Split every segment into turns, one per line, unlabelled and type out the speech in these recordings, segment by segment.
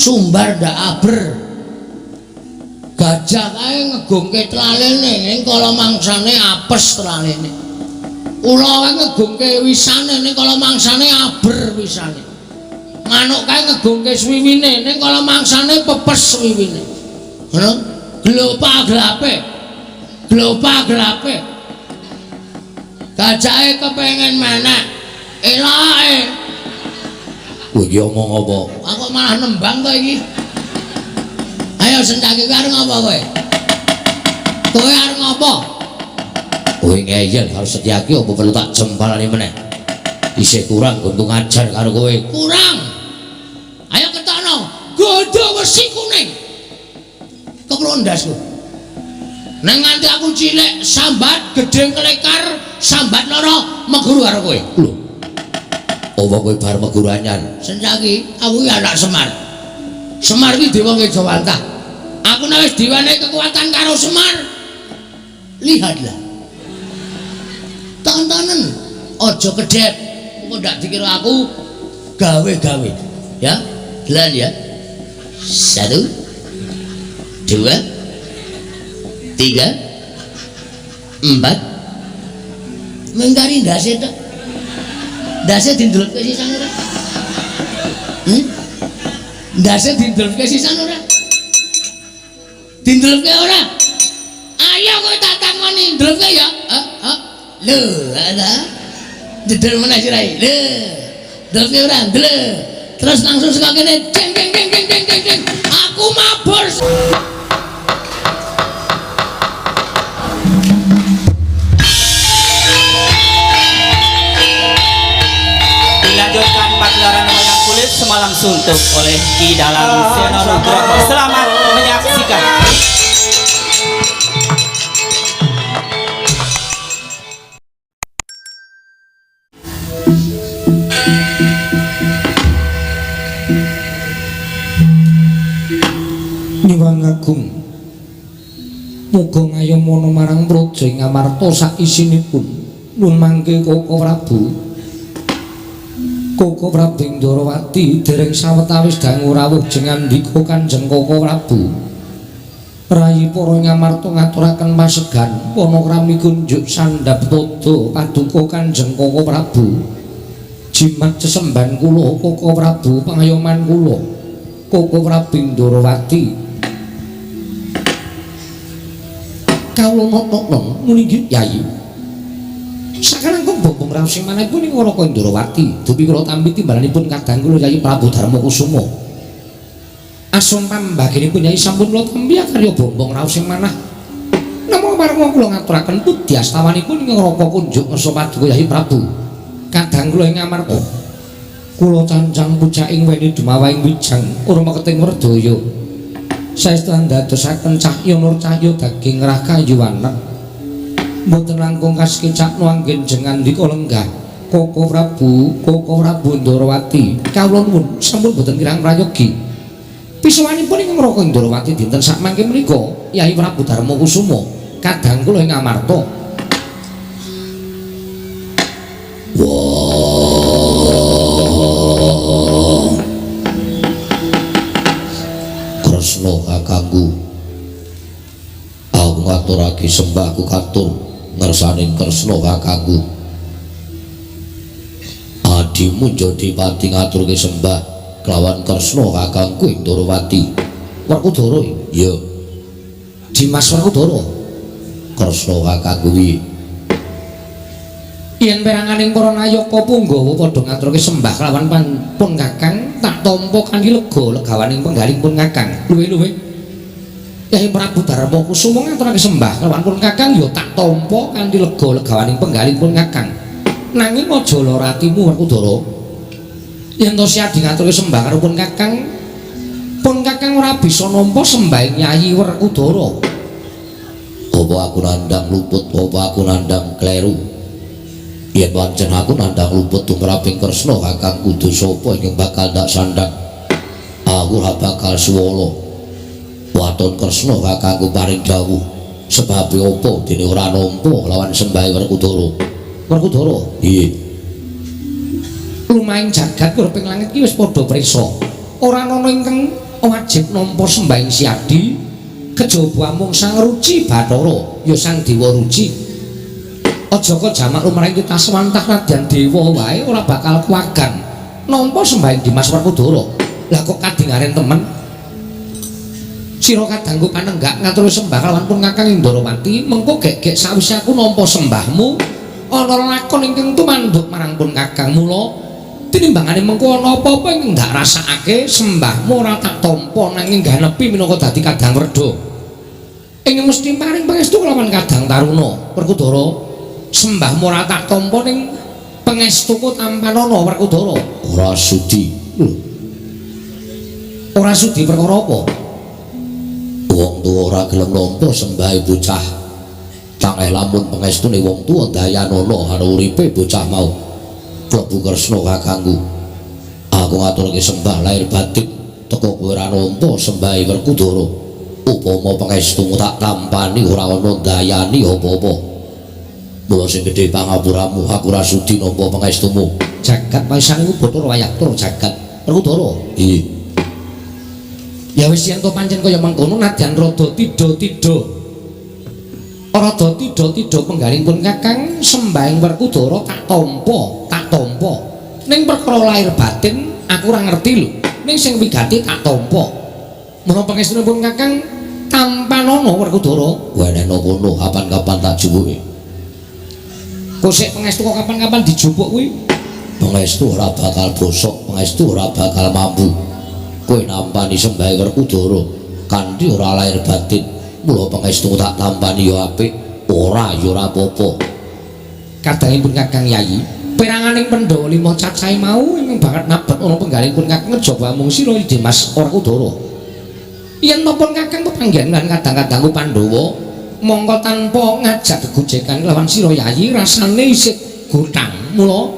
Sumbar ndak aber. Gajah kae ngegungke tlalene ning kala mangsane apes tlalene. Ula kae ngegungke wisane ning kala mangsane aber wisane. Manuk kae ngegungke swiwine ning kala mangsane pepes swiwine. Ngono? Glopa glape. Glopa glape. Gajahe kepengin menek. Eloke.
Kowe iki omong apa?
Aku malah nembang to iki. Ayo Sencaki kowe arep ngapa kowe? Kowe arep ngapa?
Kowe ngeyel karo Setyaki apa perlu tak jempalane meneh? Isih kurang nggonku ngajar karo kowe.
Kurang. Ayo ketokno. Godho wesi kuning. Kepro ndasku. Neng nganti aku cilik sambat gedhe kelekar sambat lara meguru karo kowe.
Lho. Apa kowe bar meguru anyar?
Sencaki, aku ki anak Semar. Semar ki dewa Ngejawantah. Aku nek wis diwenehi kekuatan karo Semar. Lihatlah. Tontonen, aja kedhep. Engko ndak dikira aku gawe-gawe. Ya, delan ya. 1 2 3 4. Mengkari ndase tok. Ndase dindulke sisan ora? Ndase dindulke sisan ora? Dindulke ora? Ayo kowe tak takoni, ndulke ya. Heeh. Lho, ala. Jedel meneh sirahe. Lho. Ndulke ora? Ndle. Terus langsung saka kene ceng ceng ceng ceng ceng ceng ceng. Aku mabur.
Dilanjutkan pagelaran wayang kulit semalam suntuk oleh Ki Dalang Seno Nugroho. Selamat menyaksikan.
Nyuwun agung. Muga ngayomana marang praja ing Amarta saisinipun. Nun mangke Koko Prabu. Koko Prabu Ndorowati dereng sawetawis dangu rawuh jengandika Kanjeng Koko Prabu. Rayi para Ngamarta ngaturaken pasegan panakrami kunjuk sandhap tada paduka Kanjeng Koko Prabu. Jimat sesembahan kula Koko Prabu pangayoman kula Koko Prabu Ndorowati. Kawula nata-nata muni nggih Yayi. Sakalangkung bobong raos sing manahipun ing Raka Ndorowati, dupi kula tampi timbalanipun kadang kula Yayi Prabu Darma Kusuma. Asung pambaginipun Yayi sampun kula tampi akarya bombong raos sing manah. Namung marang kula ngaturaken pudi astawanipun ing Raka kunjuk ngersa paduka Yayi Prabu. Kadang kula ing Amarta. Kula cancang pucaking weni dumawaing wijang ora meketing werdaya. Saestu ndadosaken cahya nur cahya daging rakayu anak. Mboten langkung kasekecakno anggen jengandika lenggah Koko Prabu, Koko Prabu Ndorowati. Kawula nuwun sampun mboten kirang prayogi. Pisuwanipun ing Raka Ndorowati dinten sakmangke menika Yayi Prabu Darma Kusuma kadang kula ing Amarta.
Wah. Kresna kakangku. Aku ngaturake sembahku katur ngersaning Kresna kakangku. Adimu Jodipati ngaturke sembah kelawan Kresna kakangku ing Ndorowati. Werkudara iya.
Dimas Werkudara.
Kresna kakangku kuwi.
Yen peranganing para nayaka punggawa padha ngaturke sembah kelawan pun kakang tak tampa kanthi lega legawaning penggalih pun kakang. Luwih-luwih Yayi Prabu Darma Kusuma ngaturake sembah kelawan pun kakang ya tak tampa kanthi lega legawaning penggalih pun kakang. Nanging aja lara atimu Werkudara. Yen to siadi ngaturke sembah karo pun kakang ora bisa nampa sembahing Yayi Werkudara.
Apa aku nandhang luput, apa aku nandhang kleru? Yen pancen aku nandhang luput tumraping Kresna kakang kudu sapa ingkang bakal ndak sandhang. Aku ora bakal suwala. Waton Kresna kakangku paring dawuh sebabe apa dene ora nampa lawan sembahe Werkudara.
Werkudara?
Iya.
Lumahing jagat kurping langit ki wis padha prisa. Ora ana ingkang wajib nampa sembahing Siadi kejaba amung Sang Ruci Bathara ya Sang Dewa Ruci. Aja kok jamak lumrahing kitaswantah nadyan dewa wae ora bakal kuwagan nampa sembahing Dimas Werkudara. Lah kok kadingaren temen sira kadangku panenggak ngatur sembah kalawan pun Kakang Indarawati mengko gek-gek sawise aku nampa sembahmu ana lakon ingkang tumanduk marang pun Kakang. Mula tinimbangane mengko ana apa-apa ingkang ndak rasakake sembahmu ora tak tampa nanging ganepi minangka dadi kadang werda ingkang mesti paring pangestu kelawan kadang taruna. Werkudara sembahmu ora tak tampa ning pangestuku tampanana Werkudara.
Ora sudi.
Lho, ora sudi perkara apa?
Wong tuwa ora gelem nampa sembahe bocah. Tangeh lamun pangestune wong tuwa dayanana ana uripe bocah mau. Klebu Kresna kakangku. Aku ngaturke sembah lahir batin teko kowe ora nampa sembahe Werkudara. Upama pangestumu tak tampani ora ana dayani apa-apa. Mula sing gedhe pangapuramu aku ora sudi nampa pangestumu.
Jagat paisane iku Bathara wayah tur jagat Werkudara.
Iya.
Ya wis yen to pancen kaya mengkono nadyan rada tidha-tidha. Rada tidha-tidha penggalihipun Kakang sembahing Werkudara tak tampa, tak tampa. Ning perkara lahir batin aku ora ngerti lho. Ning sing wigati tak tampa. Menapa pangestunipun Kakang tampanana Werkudara?
Wenehno kono kapan-kapan tak jupuke.
Kok sik pangestu kok kapan-kapan dijupuk kuwi?
Pangestu ora bakal bosok, pangestu ora bakal mampu. Kowe nampani sembahe Werkudara kanthi ora lahir batin. Mula pangestu tak tampani ya apik, ora ya ora apa-apa.
Kadangipun Kakang Yayi, peranganing Pandhawa lima cacahe mau ingkang banget nabet ana penggalihipun Kakang kejaba amung sira Dimas Werkudara. Yen napa Kakang pepanggihan lan kadang-kadangku Pandhawa mongko tanpa ngajak gegojekan lawan sira Yayi rasane isih gotang. Mula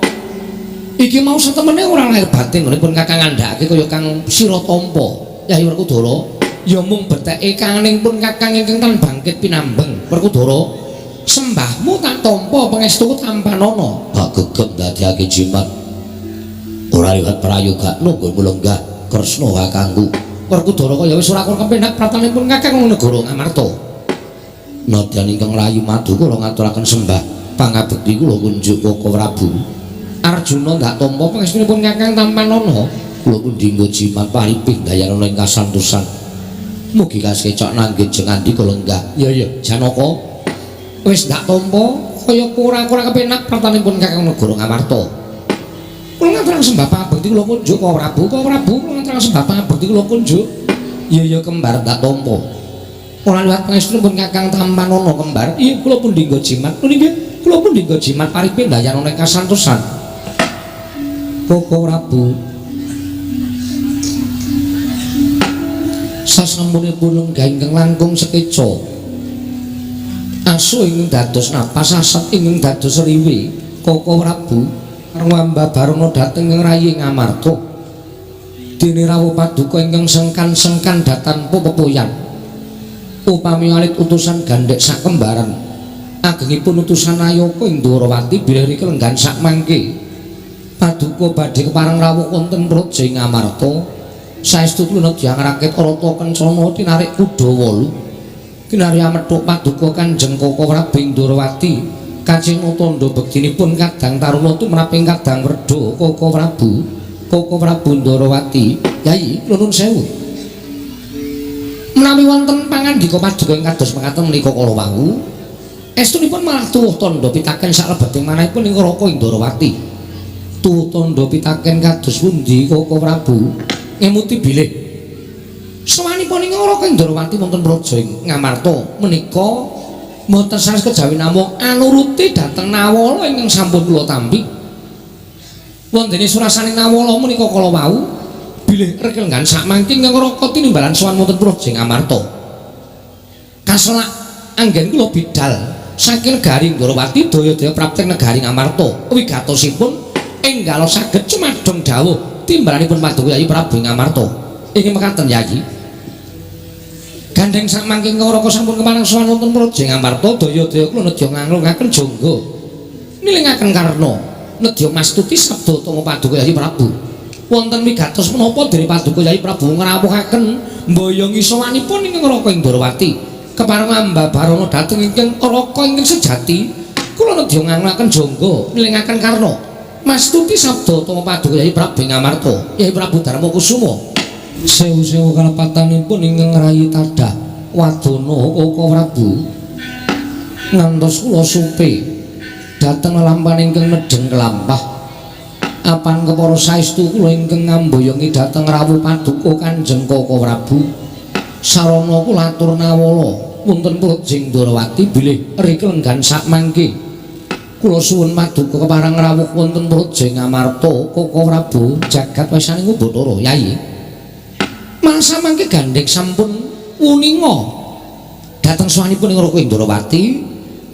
iki mau satemene ora lahir batin nggonipun Kakang ngandhakake kaya kang sira tampa Yayi Werkudara ya mung beteke kangning pun Kakang ingkang tan bangkit pinambeng. Werkudara sembahmu tak tampa pangestuku tampanana.
Tak gegem dadiake jimat ora liwat prayogakno nggonmu lenggah Kresna kakangku.
Werkudara kaya wis ora kurang kepenak pratanipun Kakang negara Ngamarta.
Nadyan ingkang rayi madu kula ngaturaken sembah pangabekti kula kunjuk Koko Prabu.
Arjuna ndak tampa pangestunipun Kakang tampanana.
Kula pundi nggo jimat paripih dayanana ing kasantosan. Mugi kasekcok nanggih jeng andika lenggah.
Ya ya Janaka wis ndak tampa kaya kurang-kurang kepenak pratanipun Kakang negara Ngamarta. Kula ngaturaken sembah pangabekti kula kunjuk Koko Prabu. Koko Prabu kula ngaturaken sembah pangabekti kula kunjuk. Ya ya kembar ndak tampa. Ora liwat pangestunipun Kakang tampanana kembar. Iya kula pundi nggo jimat. Lho nggih kula pundi nggo jimat paripih dayanana ing kasantosan. Koko Prabu sasampunipun lenggah ingkang langkung sekeca asu ingkang dados napas asat ingkang dados riwi. Koko Prabu ngamba barana dhateng ing rayi Ngamarta dene rawuh paduka ingkang sengkan-sengkan datan pepepoyan upami alit utusan gandhek sakembaran agengipun utusan Ayaka ing Dwarawati bilih riki lenggan sakmangke paduka badhe kepareng rawuh wonten praja ing Ngamarta. Saestu kula nedya ngrakit rata kencana tinarik kuda wolu kinarya methuk paduka Kanjeng Koko Prabu ing Dwarawati kacina tandha bektinipun kadang taruna tumraping kadang werda Koko Prabu. Koko Prabu Ndrawati Yayi kula nuwun sewu menawi wonten pangandika paduka ing kados mekaten menika kala wau estunipun malah tuwuh tandha pitaken saklebeting manahipun ing Raka Indrawati. Tuwuh tandha pitaken kados pundi Koko Prabu ngemuti bilih sowanipun ing Raka Indrawati wonten praja ing Ngamarta menika mboten sanes kejawi namung anuruti dhateng Nawala ingkang sampun kula tampi. Wontene surasane Nawala menika kala wau bilih rekelenggan sakmangke ingkang Raka tinimbalan sowan wonten praja ing Ngamarta. Kaselak anggen kula bidal saking negari Ndrawati daya-daya prapting negari Ngamarta wigatosipun enggalo saged cumadong dawuh timbalanipun paduka Yayi Prabu Ngamarta. Inggih mekaten Yayi. Gandheng sakmangke Raka sampun kepareng sowan wonten praja Ngamarta daya-daya kula nedya nganglungaken jangga nilingaken karna nedya mastuti sabda utama paduka Yayi Prabu. Wonten wigatos menapa dene Paduka Yai Prabu ngrawuhaken mboyongi sowanipun ingkang Raka Indrawati. Kepareng ambabarana dhateng ingkang Raka ingkang sejati, kula nedya nganglaken jangga nilingaken Karna. Mastuti sabda tama Paduka Yai Prabu Ngamarta, Yai Prabu Darma Kusuma. Sewu-sewu kalepatanipun ingkang rayi tadah wadana Kaka Prabu. Ngantos kula supe dhateng lelampahan ingkang nedheng kelampah. Apan kepara saestu kula ingkang ngamboyongi dhateng rawuh Paduka Kanjeng Kaka Prabu. Sarana kula atur nawala wonten Praja Ndrawati bilih ri kelenggan sakmangke. Kula suwun paduka kepareng rawuh wonten Praja Ngamarta Kaka Prabu jagat wasaning Bathara Yai. Masa mangke gandheng sampun wuninga dhateng sowanipun ing Raka Indrawati.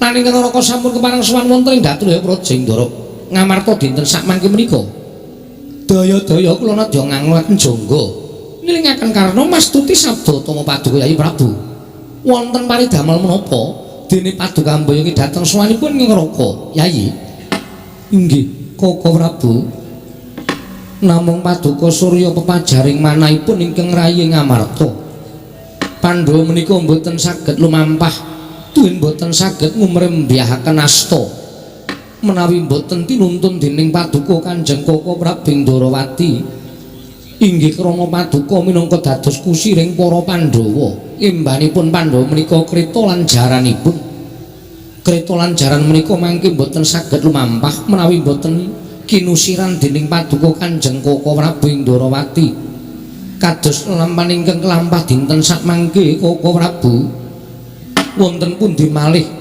Lan ingkang Raka sampun kepareng sowan wonten ing Datraya Praja Indra Ngamarta dinten sakmangke menika. Daya-daya kula nedya nganglaken jangga nilingaken Karna mastuti sabda tama Paduka Yai Prabu. Wonten paridamel menapa dene paduka amboyongi dhateng sowanipun ing Raka Yai? Inggih Kaka Prabu. Namung paduka surya pepajaring manahipun ingkang rayi Ngamarta. Pandhawa menika mboten saged lumampah, tuwin mboten saged ngumrembyahaken asta. Menawi mboten tinuntun dening paduka Kanjeng Kaka Prabu Ndrawati, inggih krana paduka minangka dados kusiring para Pandhawa. Embanipun Pandhawa menika kreta lan jaranipun. Kreta lan jaran menika mangke mboten saged lumampah menawi mboten kinusiran dening paduka Kanjeng Kaka Prabu Ndrawati. Kados lelampahan ingkang kelampah dinten sakmangke Kaka Prabu, wonten pundi malih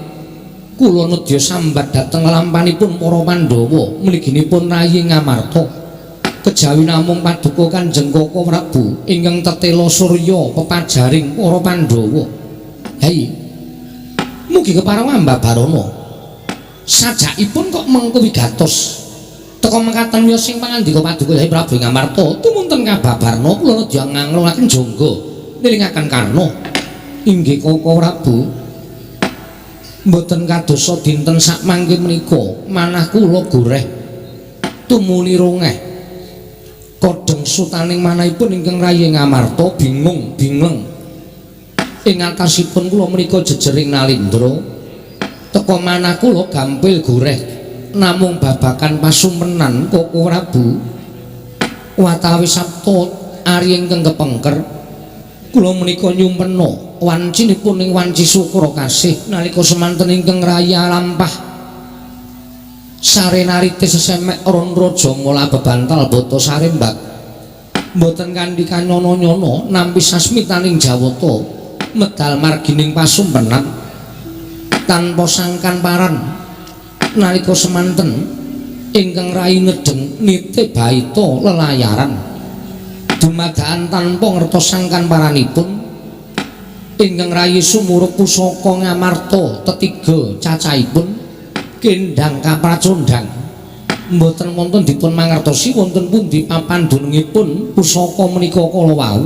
kula nedya sambat dhateng lelampanipun para Pandhawa mliginipun rayi Ngamarta. Kejawi namung paduka Kanjeng Kaka Prabu ingkang tetela surya pepajaring para Pandhawa. Hei, mugi kepareng ambabarana sajakipun kok mengko wigatos teka mekaten wiyos sing pangandika paduka Yai Prabu Ngamarta tumunten kababarna kula nedya nganglungaken jangga nilingaken Karna. Inggih Kaka Prabu, mboten kadosa dinten sakmangke menika manah kula goreh tumuli rongeh kodheng sutaning manahipun ingkang rayi Ngamarta bingung bingleng ing atasipun kula menika jejering nalindra. Teka manah kula gampil goreh namung babakan pasumenan Kaka Prabu. Watawis sabta ari ingkang kepengker kula menika nyumpena wancinipun ing wanci sukra kasih nalika semanten ingkang raya lampah sarenarite sesemek ron raja mula bebantal bata sarembak mboten kanthi kanyono-nyono nampi sasmitaning Jawata medal margining pasumpenan tanpa sangkan paran nalika semanten ingkang rai nedheng nite baita lelayaran dumadaan tanpa ngertos sangkan paranipun ingkang rayi sumurup pusaka Ngamarta tetiga cacahipun kendhang kapracondhang mboten wonten dipun mangertosi wonten pundi papan dunungipun pusaka menika kala wau.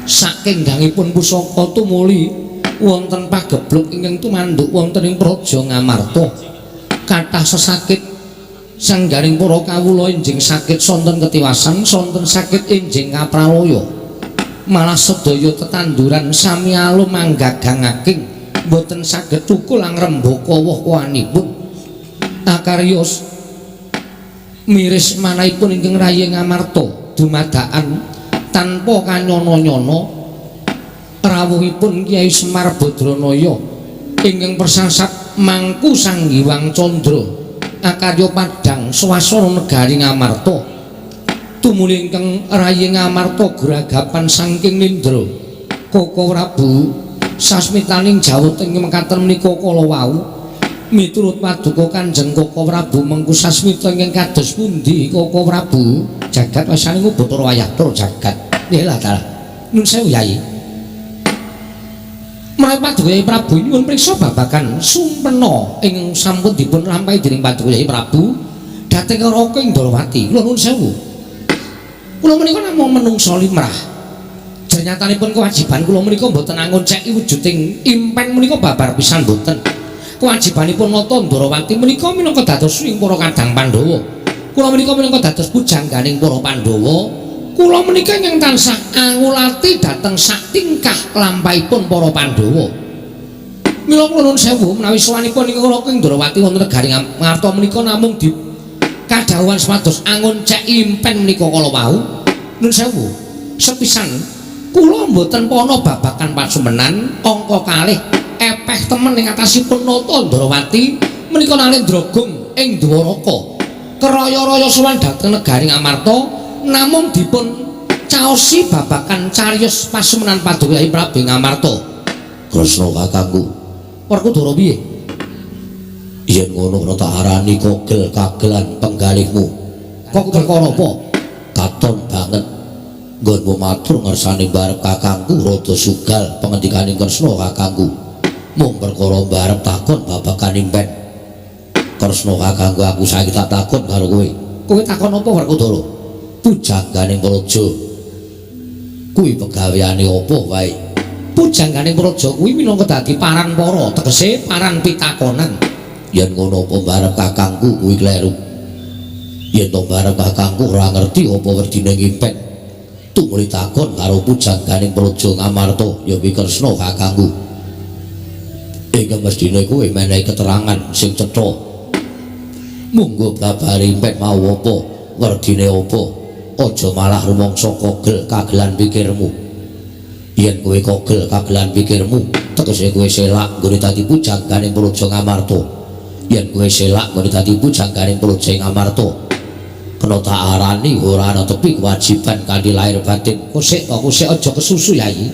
Sakendhangipun pusaka tumuli wonten pagebluk ingkang tumanduk wonten ing Praja Ngamarta. Kathah sesakit sanggaring para kawula enjing sakit sonten ketiwasan, sonten sakit enjing kapralaya. Malah sedaya tetanduran sami alum manggagangaking mboten saged thukul angrembaka woh-wohanipun. Akarya miris manahipun ingkang rayi Ngamarta dumadaan tanpa kanyono-nyono rawuhipun Kyai Semar Badranaya ingkang persasat mangku Sang Hyang Candra akarya padhang swasana negari Ngamarta. Tumuli ingkang rayi Ngamarta gragapan saking nindra. Kaka Prabu sasmitaning Jawata ing mekaten menika kala wau miturut paduka Kanjeng Kaka Prabu mengku sasmita ingkang kados pundi Kaka Prabu? Jagat wasaning Bathara wayah tur jagat. Nggih lah dalah. Nun sewu Yai. Menawi paduka Yai Prabu nyuwun priksa babagan sumpena ingkang sampun dipun lampahi dening paduka Yai Prabu dhateng Raka Indrawati. Kula nuwun sewu. Kula menika namung menungsa limrah. Jernyatanipun kewajiban kula menika mboten angonceki wujuding impen menika babar pisan mboten. Kewajibanipun nata Ndrawati menika minangka dados ing para kadang Pandhawa. Kula menika minangka dados pujangganing para Pandhawa, kula menika ingkang tansah angulati dhateng sak tingkah lampahipun para Pandhawa. Mila kula nuwun sewu menawi sowanipun ing Raka Indrawati wonten negari Ngamarta menika namung di kadhawuhan supados angon cek impen menika kala wau. Nuwun sewu. Sepisan kula mboten pana babagan pasumenan angka kalih epeh temen ing atasipun Nata Ndrawati menika Nalendra gung ing Dwaraka. Keraya-raya sowan dhateng negari Ngamarta namung dipun caosi babagan cariyos pasumenan Paduka Kyai Prabu Ngamarta.
Kresna kakangku.
Werkudara piye?
Yen ngono ora tak arani kogel kagelan penggalihmu.
Kok perkara apa?
Katon banget nggonmu matur ngersane barep kakangku rada sugal pengendikaning Kresna kakangku. Mung perkara barep takon babagan impen. Kresna kakangku, aku saiki tak takon karo kowe.
Kowe takon apa Werkudara?
Pujangganing praja kuwi pegaweane apa wae?
Pujangganing praja kuwi minangka dadi paran para, tegese paran pitakonan.
Yen ngono apa barep kakangku kuwi kleru? Yen to barep kakangku ora ngerti apa werdine ngimpen, tumuli takon karo pujangganing praja Ngamarta ya kuwi Kresna kakangku. Ingkang mestine kowe menehi keterangan sing cetha. Monggo babare impen mau apa, werdine apa? Aja malah rumangsa kogel kagelan pikirmu. Yen kowe kogel kagelan pikirmu, tegese kowe selak nggone dadi pujangganing praja Ngamarta. Yen kowe selak nggone dadi pujangganing praja Ngamarta, kena tak arani ora ana tepi kewajiban kanthi lahir batin.
Kosek to, kosek aja kesusu Yai.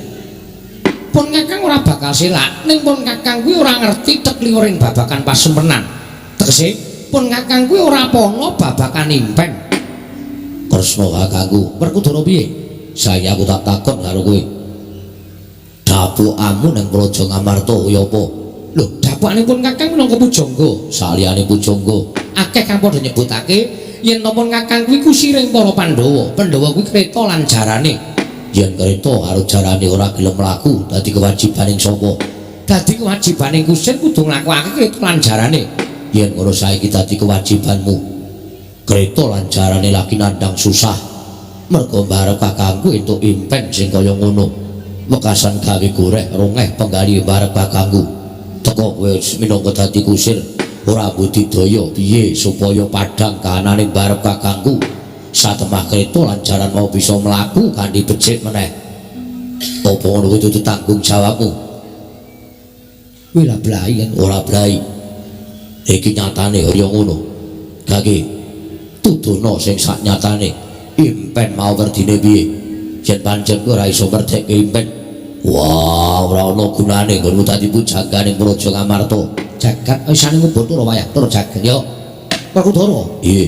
Pun kakang ora bakal selak, ning pun kakang kuwi ora ngerti tekliuring babagan pasumenan. Tegese pun kakang kuwi ora pana babagan impen.
Kresna kakangku,
Werkudara piye?
Saiki aku tak takon karo kowe. Dapukamu ning Praja Ngamarta kuwi apa?
Lho, dapukanipun kakang minangka pujangga.
Saliyane pujangga,
akeh kang padha nyebutake yen to pun kakang kuwi kusiring para Pandhawa. Pandhawa kuwi kreta lan jarane.
Yen kreta karo jarane ora gelem mlaku, dadi kewajibaning sapa?
Dadi kewajibaning kusir kudu nglakokake kreta lan jarane.
Yen ngono saiki dadi kewajibanmu. Kreta lan jarane lagi nandhang susah. Merga barep kakangku entuk impen sing kaya ngono. Wekasan gawe goreh rongeh penggali barep kakangku. Teko kowe minangka dadi kusir, ora budidaya piye supaya padhang kahanane barep kakangku. Satemah kreta lan jaran mau bisa mlaku kanthi becik meneh. Apa ngono kuwi dudu tanggung jawabmu?
Kuwi lah blai kan
ora blai. Iki nyatane kaya ngono. Gage tuduhna sing sak nyatane. Impen mau werdine piye? Yen pancen kowe ora iso merdekke impen, wah ora ana gunane nggonmu dadi pujangganing Praja Ngamarta.
Jagat isane ngubutura wayah tur jagat ya. Werkudara.
Iya.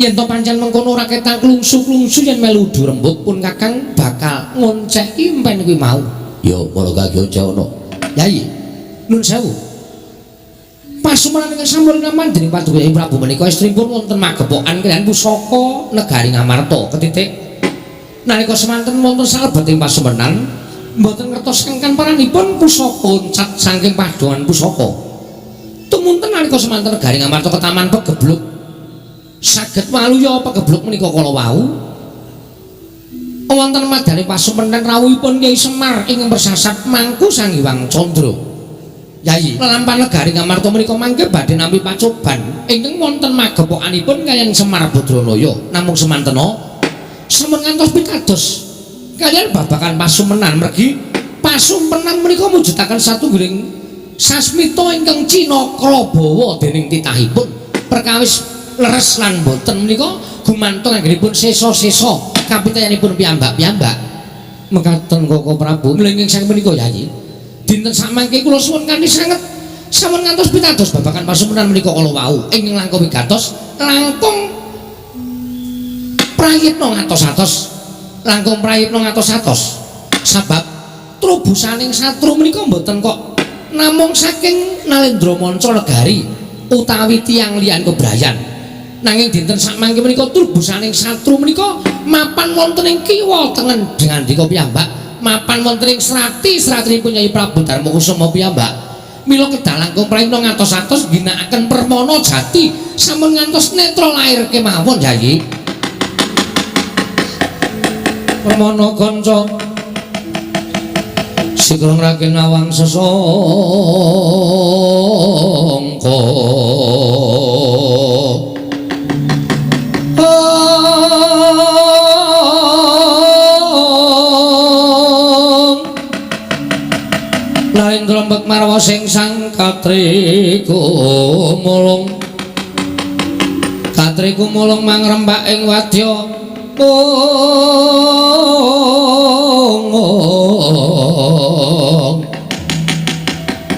Yen to pancen mengkono ora ketang klungsu-klungsu yen melu rembug pun kakang bakal ngonceki impen kuwi mau.
Ya mula kage oncekno.
Yai, nuwun sewu. Pasumenan ingkang sampun rinaman dening Paduka Kyai Prabu menika estripun wonten magepokan kaliyan pusaka negari Ngamarta ketitik. Nalika semanten wonten salebeting pasumenan mboten ngertos ingkang paranipun pusaka uncat saking padongan pusaka. Tumunten nalika semanten negari Ngamarta ketaman pegebluk saged waluya pegebluk menika kala wau wonten madane pasumenan rawuhipun Kyai Semar ingkang persasat mangku Sang Hyang Candra. Yai, lelampahan negari Ngamarta menika mangke badhe nampi pacoban ingkang wonten magepokanipun kaliyan Semar Badranaya. Namung semantena sampun ngantos pitados kaliyan babagan pasumenan mergi pasumenan menika mujudaken satunggiling sasmita ingkang cinakra bawa dening titahipun perkawis leres lan boten menika gumantung anggenipun sesa-sesa kapitayanipun piyambak-piyambak. Mekaten Koko Prabu mlenging saking menika Yai. Dinten samangke kula suwun kanthi sanget sampun ngantos pitados babagan pasumenan menika kala wau ingkang langkung wigatos langkung prayitna ngatos-atos langkung prayitna ngatos-atos sebab trubusaning satru menika mboten kok namung saking Nalendra Manca Negari utawi tiyang liyan kebrayan nanging dinten samangke menika trubusaning satru menika mapan wonten ing kiwa tengen ngandika piyambak mapan wonten ing srati-sratinipun Nyai Prabu Darma Kusuma piyambak. Mila kedah langkung prayitna ngantos-atos ginakaken permana jati sampun ngantos netra lair kemawon Yayi. Permana kanca sigra ngraken awang sesangka. Narendra mbek marwa sing sang katriku mulung, katriku mulung mangrembak ing wadya pung.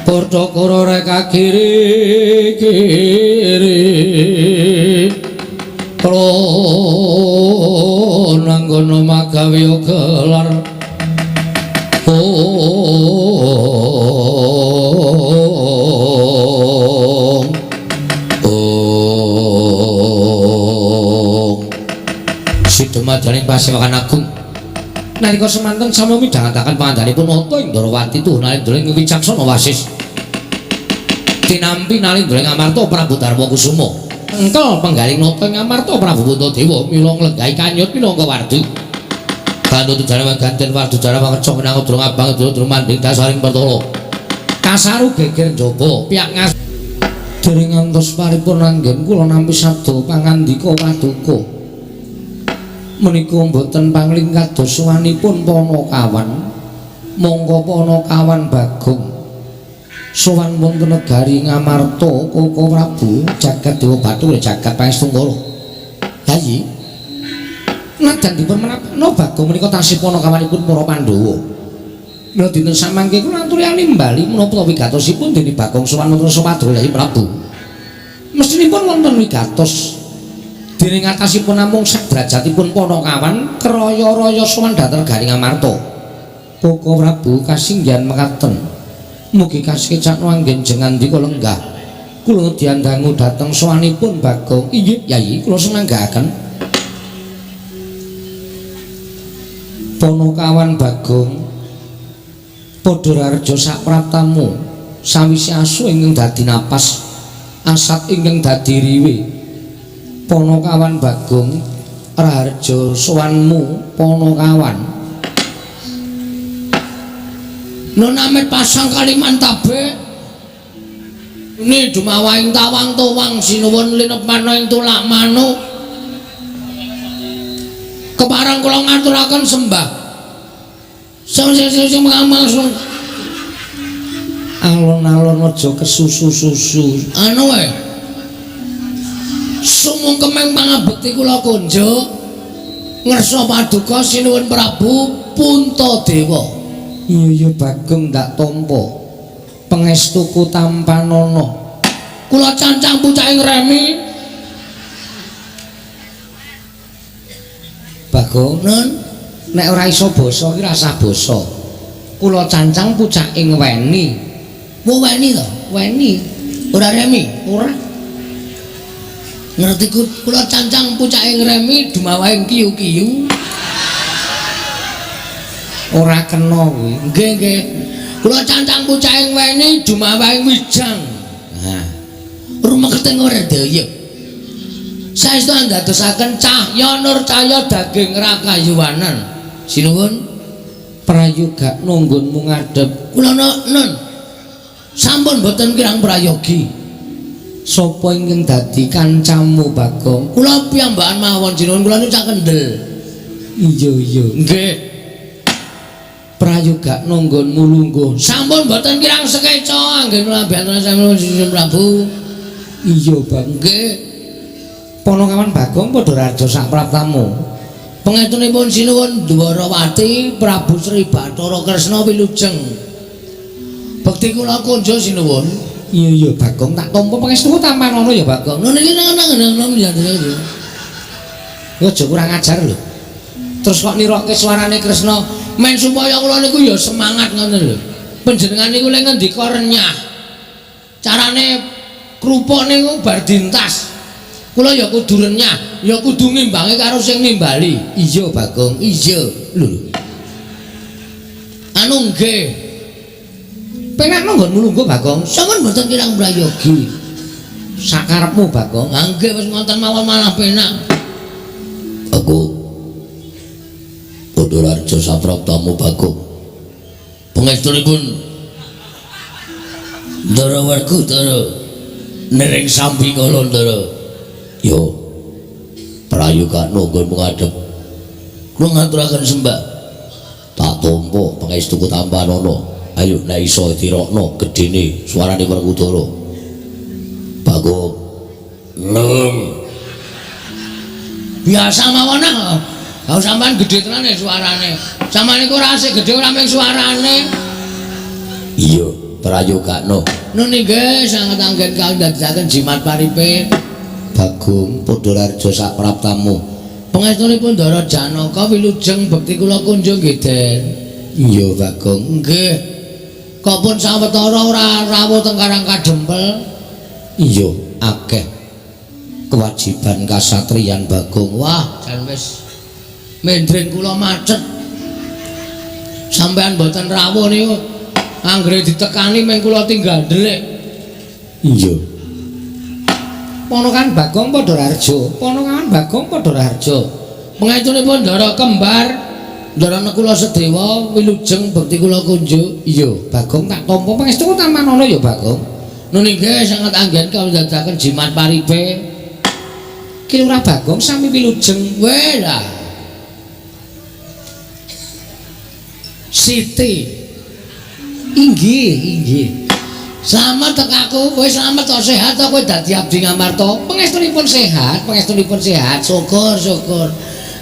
Purta kura reka kiri kiri pronanggono magawe gelar. Ong ong Sidumadaning Pasewakan Agung nalika semanten sami midhangetaken pangandanipun Nata Indrawati tuhu Nalindra ing wicaksana wasis tinampi Nalindra ing Amarta Prabu Darma Kusuma engkel penggaling Nata ing Amarta Prabu Puntadewa mila nglenggahi kanyut minangka wardu. Kantut jare ganten wardu jare wangeca menang durung abang durung manding dasaring pertala. Kasaru geger njaba piyak ngas dereng ngantos paripurna anggen kula nampi sabda pangandika paduka. Menika mboten pangling kados sowanipun Panakawan. Monggo Panakawan Bagong sowan wonten negari Ngamarta Koko Prabu jagat Dewa Bathara jagat Pangestungkara. Yayi najan dipun menapno Bagong menika tasih panakawanipun para Pandhawa. Mila dinten samangke kula aturi nimbali menapa wigatosipun dene Bagong sowan wonten Sumadra Yayi Prabu. Mestinipun wonten wigatos dene ngatasipun namung sak derajatipun Panakawan kraya-raya sowan dhateng negari Ngamarta. Koko Prabu kasinggihan mekaten. Mugi kasekecakno anggen jengandika lenggah. Kula ngedyan dangu dhateng sowanipun Bagong. Inggih Yayi, kula semanggaaken. Panakawan Bagong padha rareja sapraptamu sawise asu ingkang dadi napas asat ingkang dadi riwe. Panakawan Bagong raharja sowanmu Panakawan.
Nun amit pasang Kalimantabe ini dumawaing tawang towang sinuwun linepana ing tulak manuk. Kepareng kula ngaturaken sembah. Sing sing sing
alon-alon aja kesusu-susu.
Anu wae. Sumungkemeng pangabekti kula kunjuk ngersa paduka sinuwun Prabu Puntadewa.
Iya iya Bagong ndak tampa. Pangestuku tampanana.
Kula cancang pucake ngremi.
Bagong,
Nun,
nek ora iso basa iki rasah basa. Kula cancang pucake ngweni.
Wo weni to?
Weni.
Ora remi?
Ora.
Ngerti kula cancang pucake ngremi dumawaing kiyu-kiyu.
Ora kena kuwi.
Nggih, nggih. Kula cancang pucake ngweni dumawaing wijang.
Nah,
rumekete ngredaya. Saestu andadosaken cahya nur cahya daging rakayuwanan. Sinuwun
prayoga nunggunmu ngadhep.
Kula nun. Sampun boten kirang prayogi.
Sapa ingkang dadi kancamu Bagong?
Kula piyambakan mawon sinuwun, kula niku cak kendel.
Iya iya.
Nggih.
Prayoga nunggunmu lungguh.
Sampun boten kirang sekeca anggen kula biantara sami Sinuwun Prabu.
Iya, Bang.
Nggih.
Panakawan Bagong padha raja sapraptamu.
Pangestunipun sinuwun Dwarawati Prabu Sri Bathara Kresna wilujeng. Bekti kula kunjo sinuwun.
Iya iya Bagong tak tampa pangestuku tampanana ya Bagong.
Nun iki nang nang nang ya.
Aja kurang ajar lho. Terus kok nirokke suarane Kresna
men supaya kula niku ya semangat ngoten lho. Panjenengan niku lek ngendika renyah. Carane krupuk niku bar dintas. Kula ya kudu renyah, ya kudu ngimbangi karo sing nimbali.
Iya Bagong,
iya.
Lho.
Anu nggih.
Penakno nggonmu lungguh, Bagong.
Sampun mboten kirang prayogi.
Sakarepmu, Bagong.
Ha nggih wis ngoten mawon malah penak.
Bagong. Padha Raja sapraptamu, Bagong.
Pangestunipun Ndara Werkudara nering sambi kala Ndara.
Yo. Prayogakno nggonmu ngadhep.
Kula ngaturaken sembah.
Tak tampa pangestuku tampanana. Ayo nek iso dirokno gedene suarane Werkudara. Bagong.
Lem. Biasa mawon ah. Ha sampean gedhe tenane suarane. Sampeyan niku ora asik gedhe ora mung suarane.
Iya, prayogakno.
Nun nggih sanget anggen kawula jimat paripe.
Bagong padha raja sapraptamu.
Pangestunipun Ndara Janaka wilujeng bekti kula kunjung nggih, Den.
Iya, Bagong.
Nggih. Kok pun sawetara ora rawuh teng Karang Kadempel?
Iya, akeh kewajiban kasatriyan, Bagong.
Wah, jan wis mendring kula macet. Sampeyan mboten rawuh niku anggere ditekani meng kula tinggal ndelik.
Iya.
Ponokan Bagong padha Raharja. Ponokan Bagong padha Raharja.
Pangestunipun Ndara kembar, Ndara Nakula Sedewa wilujeng bekti kula kunjuk.
Iya, Bagong tak tampa pangestuku tampanana ya, Bagong.
Nun inggih sanget anggen kawula dadaken jimat paripe.
Ki Lurah Bagong sami wilujeng.
Weh lah. Siti.
Inggih, inggih.
Slamet tek aku, kowe slamet to sehat to kowe dadi abdi Ngamarta.
Pangestunipun sehat, pangestunipun sehat.
Syukur, syukur.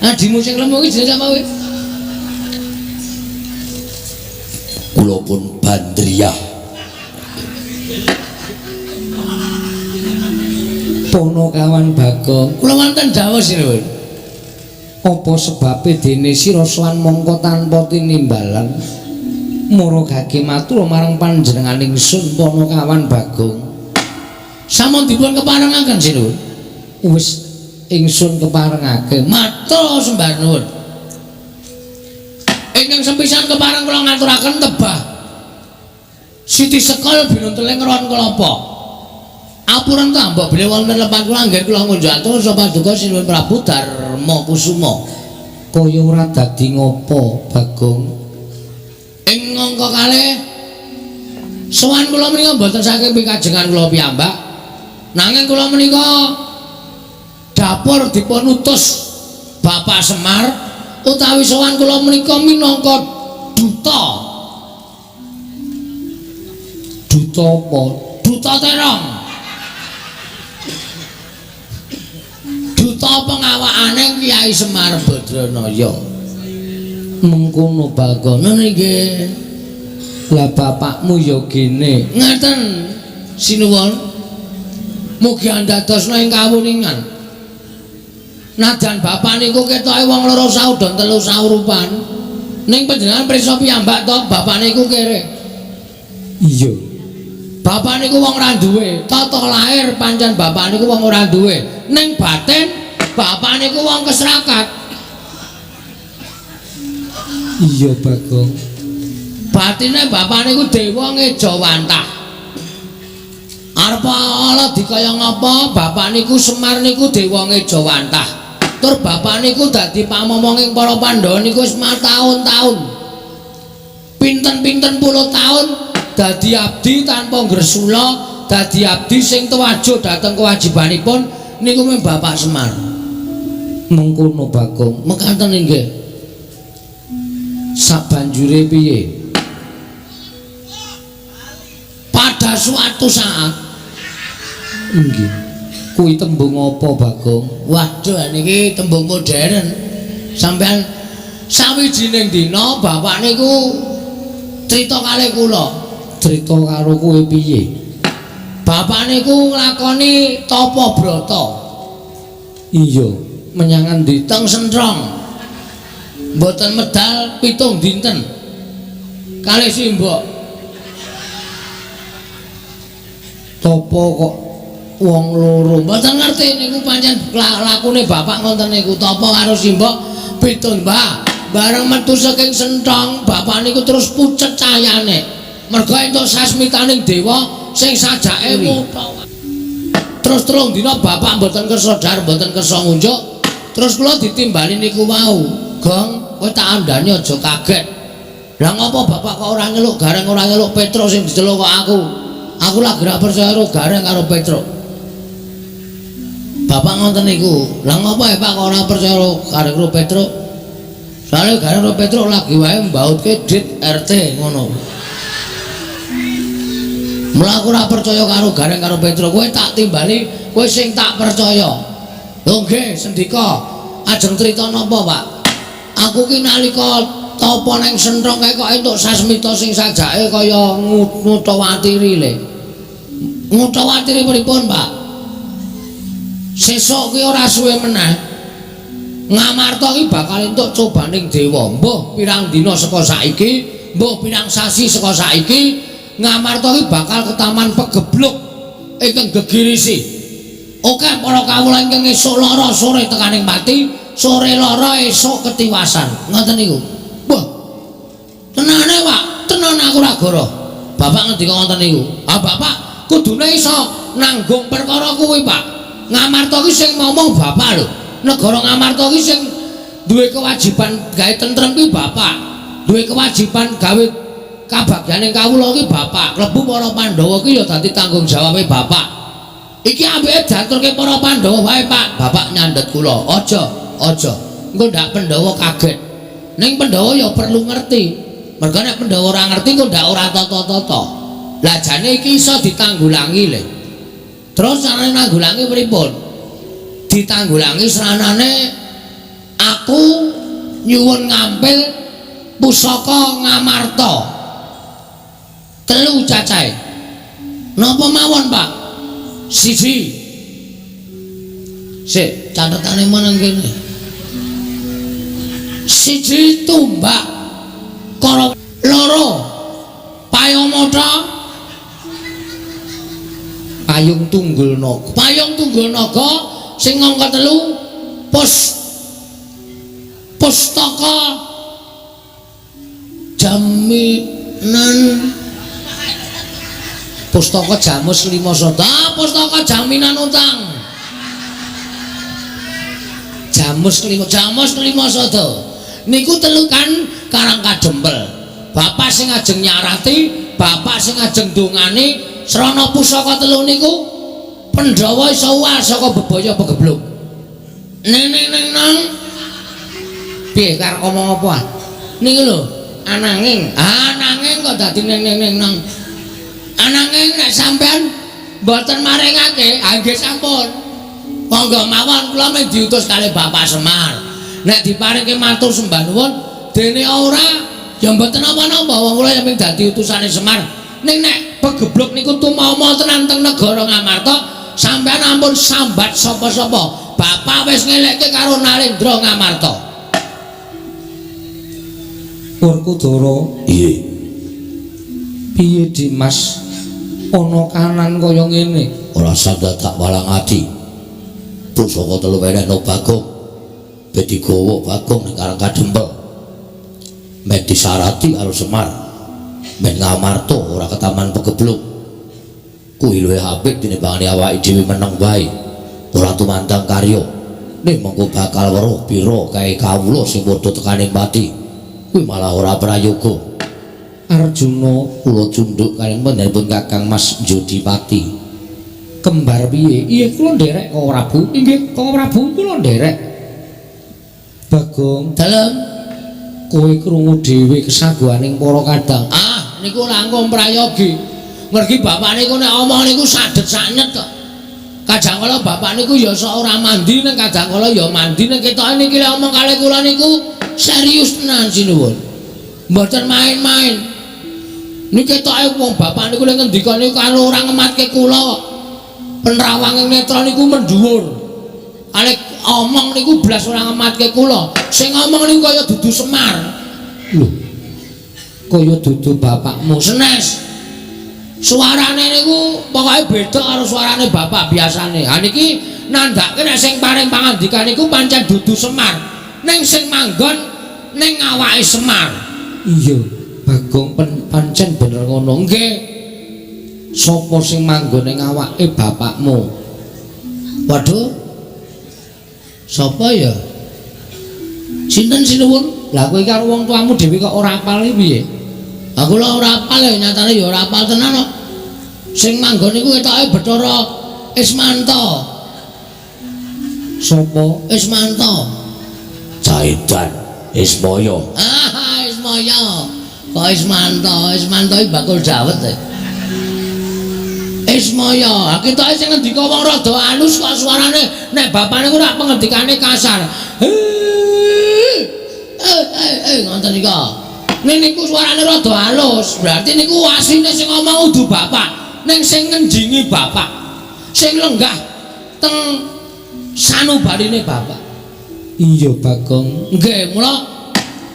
Adimu sing lemu iki jenenge sapa kowe?
Kula pun Bandriyah.
Ponokawan Bagong.
Kula wonten dawuh sinuwun.
Apa sebabe dene sira sowan mongko tanpa tinimbalan? Mara gage matur marang panjenengan ingsun Ponokawan Bagong.
Sampun dipun keparengaken sinuwun.
Wis ingsun keparengake.
Matur sembah nuwun. Ingkang sepisan kepareng kula ngaturaken tebah. Siti Sekol binunteling ron kelapa. Apuran ta mbok bilih wonten lepat kula anggen kula ngunjuk atur sapa paduka Sinuwun Prabu Darma Kusuma.
Kaya ora dadi ngopo, Bagong?
Ing angka kalih sowan kula menika mboten saking pikajengan kula piyambak. Nanging kula menika dapur dipun utus Bapak Semar utawi sowan kula menika minangka duta.
Duta apa?
Duta terong. Duta pengawakane Kyai Semar Badranaya.
Mengkono, Bagong.
Ngono nggih.
Lah bapakmu ya gene.
Ngaten sinuwun. Mugi andadosna ing kawuningan. Najan bapak niku ketoke wong loro saudon telu saurupan. Ning panjenengan prisa piyambak to bapak niku kere.
Iya.
Bapak niku wong ora duwe, tata lahir pancen bapak niku wong ora duwe. Ning batin bapak niku wong kesrakat.
Iya, Bagong.
Batine bapak niku dewa ngejawantah. Arep ala dikaya ngapa bapak niku Semar niku dewa ngejawantah. Tur bapak niku dadi pamomonging para Pandhawa niku wis mataun-taun. Pinten-pinten puluh taun dadi abdi tanpa ngresula, dadi abdi sing tuwajuh dhateng kewajibanipun niku mung Bapak Semar.
Mengkono, Bagong.
Mekaten inggih.
Sabanjure piye?
Pada suatu saat.
Inggih. Kuwi tembung apa, Bagong?
Waduh, niki tembung modern. Sampeyan sawijining dina bapak niku crita kalih kula.
Crita karo kowe piye?
Bapak niku nglakoni tapa brata.
Iya, menyang endi?
Teng Sentrong. Mboten medal 7 dinten. Kalih simbok.
Tapa kok wong loro?
Mboten ngerti niku pancen lakune bapak ngoten niku tapa karo simbok 7 mbah. Bareng metu saking Sentrong, bapak niku terus pucet cayane. Mergo entuk sasmitaning dewa sing sajake mutha. Terus 3 dina bapak mboten kersa dhahar, mboten kersa ngunjuk. Terus kula ditimbali niku wau. Gong, kowe tak andhani aja kaget. Lah ngopo bapak kok ora nyeluk Gareng, ora nyeluk Petruk sing diceluk kok aku? Aku lagi ora percaya karo Gareng karo Petruk. Bapak ngoten niku. Lah ngopo ya Pak kok ora percaya karo Gareng karo Petruk? Soale Gareng karo Petruk lagi wae mbautke dit RT ngono. Mula aku ora percaya karo Gareng karo Petruk. Kowe tak timbali, kowe sing tak percaya. Lho nggih, sendika. Ajeng crita napa, Pak? Aku ki nalika tapa nang senthong kae kok entuk sasmita sing sajake kaya ngutawatiri le. Ngutawatiri pripun, Pak? Sesuk ki ora suwe meneh. Ngamarta ki bakal entuk cobaning dewa. Mbuh pirang dina saka saiki, mbuh pirang sasi saka saiki, Ngamarta ki bakal ke Taman Pegebluk ingkang gegirisi. Oke, para kawula ingkang esuk lara sore tekaning pati, sore lara esuk ketiwasan. Ngoten niku. Wah. Tenane, Pak, tenan aku ora goro. Bapak ngendika ngoten niku. Ah, Bapak kudune iso nanggung perkara kuwi, Pak. Ngamarta ki sing ngomong bapak lho. Negara Ngamarta ki sing duwe kewajiban gawe tentrem ki bapak. Duwe kewajiban gawe kabagyane kawula ki bapak. Klebu para Pandhawa ki ya dadi tanggung jawabe bapak. Iki ambeke diaturke para Pandhawa wae, Pak. Bapak nyandhet kula. Aja, aja. Engko ndak Pandhawa kaget. Ning Pandhawa ya perlu ngerti. Mergo nek Pandhawa ora ngerti engko ndak ora tata-tata. Lah jane iki iso ditanggulangi le. Terus carane nanggulangi pripun? Ditanggulangi sranane aku nyuwun ngampil pusaka Ngamarta. 3 cacahe. Napa mawon, Pak? Siji. Sik, catetane meneng kene. Siji tumbak kara, loro payung mata, payung tunggul naga. Payung tunggul naga sing angka 3 pustaka jaminan pustaka jamus 5 sota. Ah, pustaka jaminan utang. Jamus 5, jamus 5 sota. Niku telu kan Karang Kadempel. Bapak sing ajeng nyarati, bapak sing ajeng dongani srana pusaka telu niku Pandhawa iso uwal saka bebaya pegebluk. Neng neng neng neng. Piye karep omong apa? Niku lho, ananging, ananging kok dadi neng neng neng neng. Ananging nek sampean mboten maringake, ha nggih sampun. Monggo mawon kula mung diutus kalih Bapak Semar. Nek diparingke matur sembah nuwun, dene ora ya mboten napa-napa, wong kula ya mung dadi utusane Semar. Ning nek pegebluk niku tumama tenan teng negara Ngamarta, sampean ampun sambat sapa-sapa. Bapak wis ngelekke karo Narendra Ngamarta.
Werkudara,
Iya.
Piye Dimas? Ana kanan kaya ngene.
Ora sadar tak walang ati. Pusaka telu wenehno Bagong. Ben digawa Bagong ning Karang Kadempel. Men disarati karo Semar. Men Ngamarta ora ketaman pegebluk. Kuwi luwih apik tinimbangane awake dhewe meneng wae. Ora tumandang karya. Ning mengko bakal weruh pira kae kawula sing padha tekaning pati. Kuwi malah ora prayoga.
Arjuna
kula cundhuk kaliyan panjenenganipun Kakang Mas Jodipati.
Kembar piye? Iya kula nderek Kang Prabu. Inggih Kang Prabu kula nderek. Bagong,
dalem
kowe krungu dhewe kesaguhaning para kadang.
Ah, niku langkung prayogi. Mergi bapak niku nek omong niku sadet saknyet kok. Kadang kala bapak niku ya sok ora mandi, ning kadang kala ya mandi, ning ketoke niki lek omong kalih kula niku serius tenan sinuwun. Mboten main-main. Niki ketoke wong bapak niku lek ngendika niku karo ora ngematke kula kok. Penrawange netra niku mendhuwur. Kalih omong niku blas ora ngematke kula. Sing ngomong niku kaya dudu Semar.
Lho. Kaya dudu bapakmu.
Senes. Suarane niku pokoke beda karo suarane bapak biasane. Ha niki nandhake nek sing paring pangandikan niku pancen dudu Semar. Ning sing manggon ning awake Semar.
Iya, Bagong, pancen bener ngono. Nggih. Sapa sing manggon ing awake bapakmu?
Waduh. Sapa ya? Sinten sinuwun?
Lah kowe karo wong tuamu dhewe kok ora apal iki piye?
Aku lho ora apal ya, nyatane ya ora apal tenan kok. Sing manggon iku ketoke Bathara Ismanto.
Sapa?
Ismanto.
Jaidan Ismaya.
Ah, Ismaya. Kok Ismanto? Ismanto iki bakul dawet e. Ismaya, ha ketoke sing ngendika wong rada alus kok suarane, nek bapane ku ora pengendikane kasar. Ngoten nika. Ning niku suarane rada alus, berarti niku asline sing ngomong udu bapak, ning sing ngenjingi bapak, sing lenggah teng sanubarine bapak.
Iya Bagong.
Nggih, mula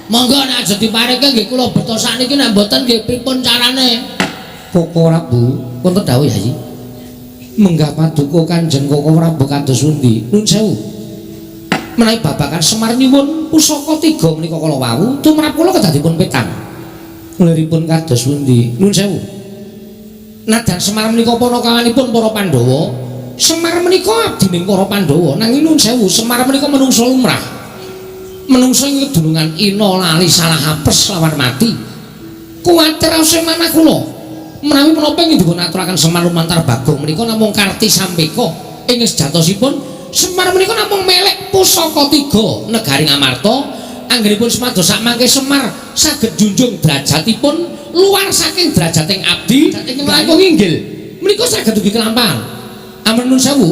monggo nek aja dipareke nggih kula beto sakniki, nek mboten nggih pripun carane?
Koko Prabu,
wonten dawuh Yayi.
Menggah paduka Kanjeng Koko Prabu kados pundi? Nun sewu. Menawi babagan Semar nyuwun pusaka tiga menika kala wau tumrap kula kedah dipun petang. Ngliripun kados pundi? Nun sewu. Nadan Semar menika panakawanipun para Pandhawa. Semar menika abdining para Pandhawa, nanging nun sewu, Semar menika menungsa lumrah. Menungsa ing kedunungan ina lali salah apes lawan mati. Kuwatir raose manah kula. Menawi menapa ing dipun aturaken Semar lumantar Bagong menika namung karti sampeka ing sejatosipun Semar menika namung melek pusaka tiga negari Ngamarta. Anggenipun sumados sakmangke Semar saged junjung derajatipun luar saking derajating abdi ingkang langkung inggil menika saged ugi kelampahan. Ampun nun sewu,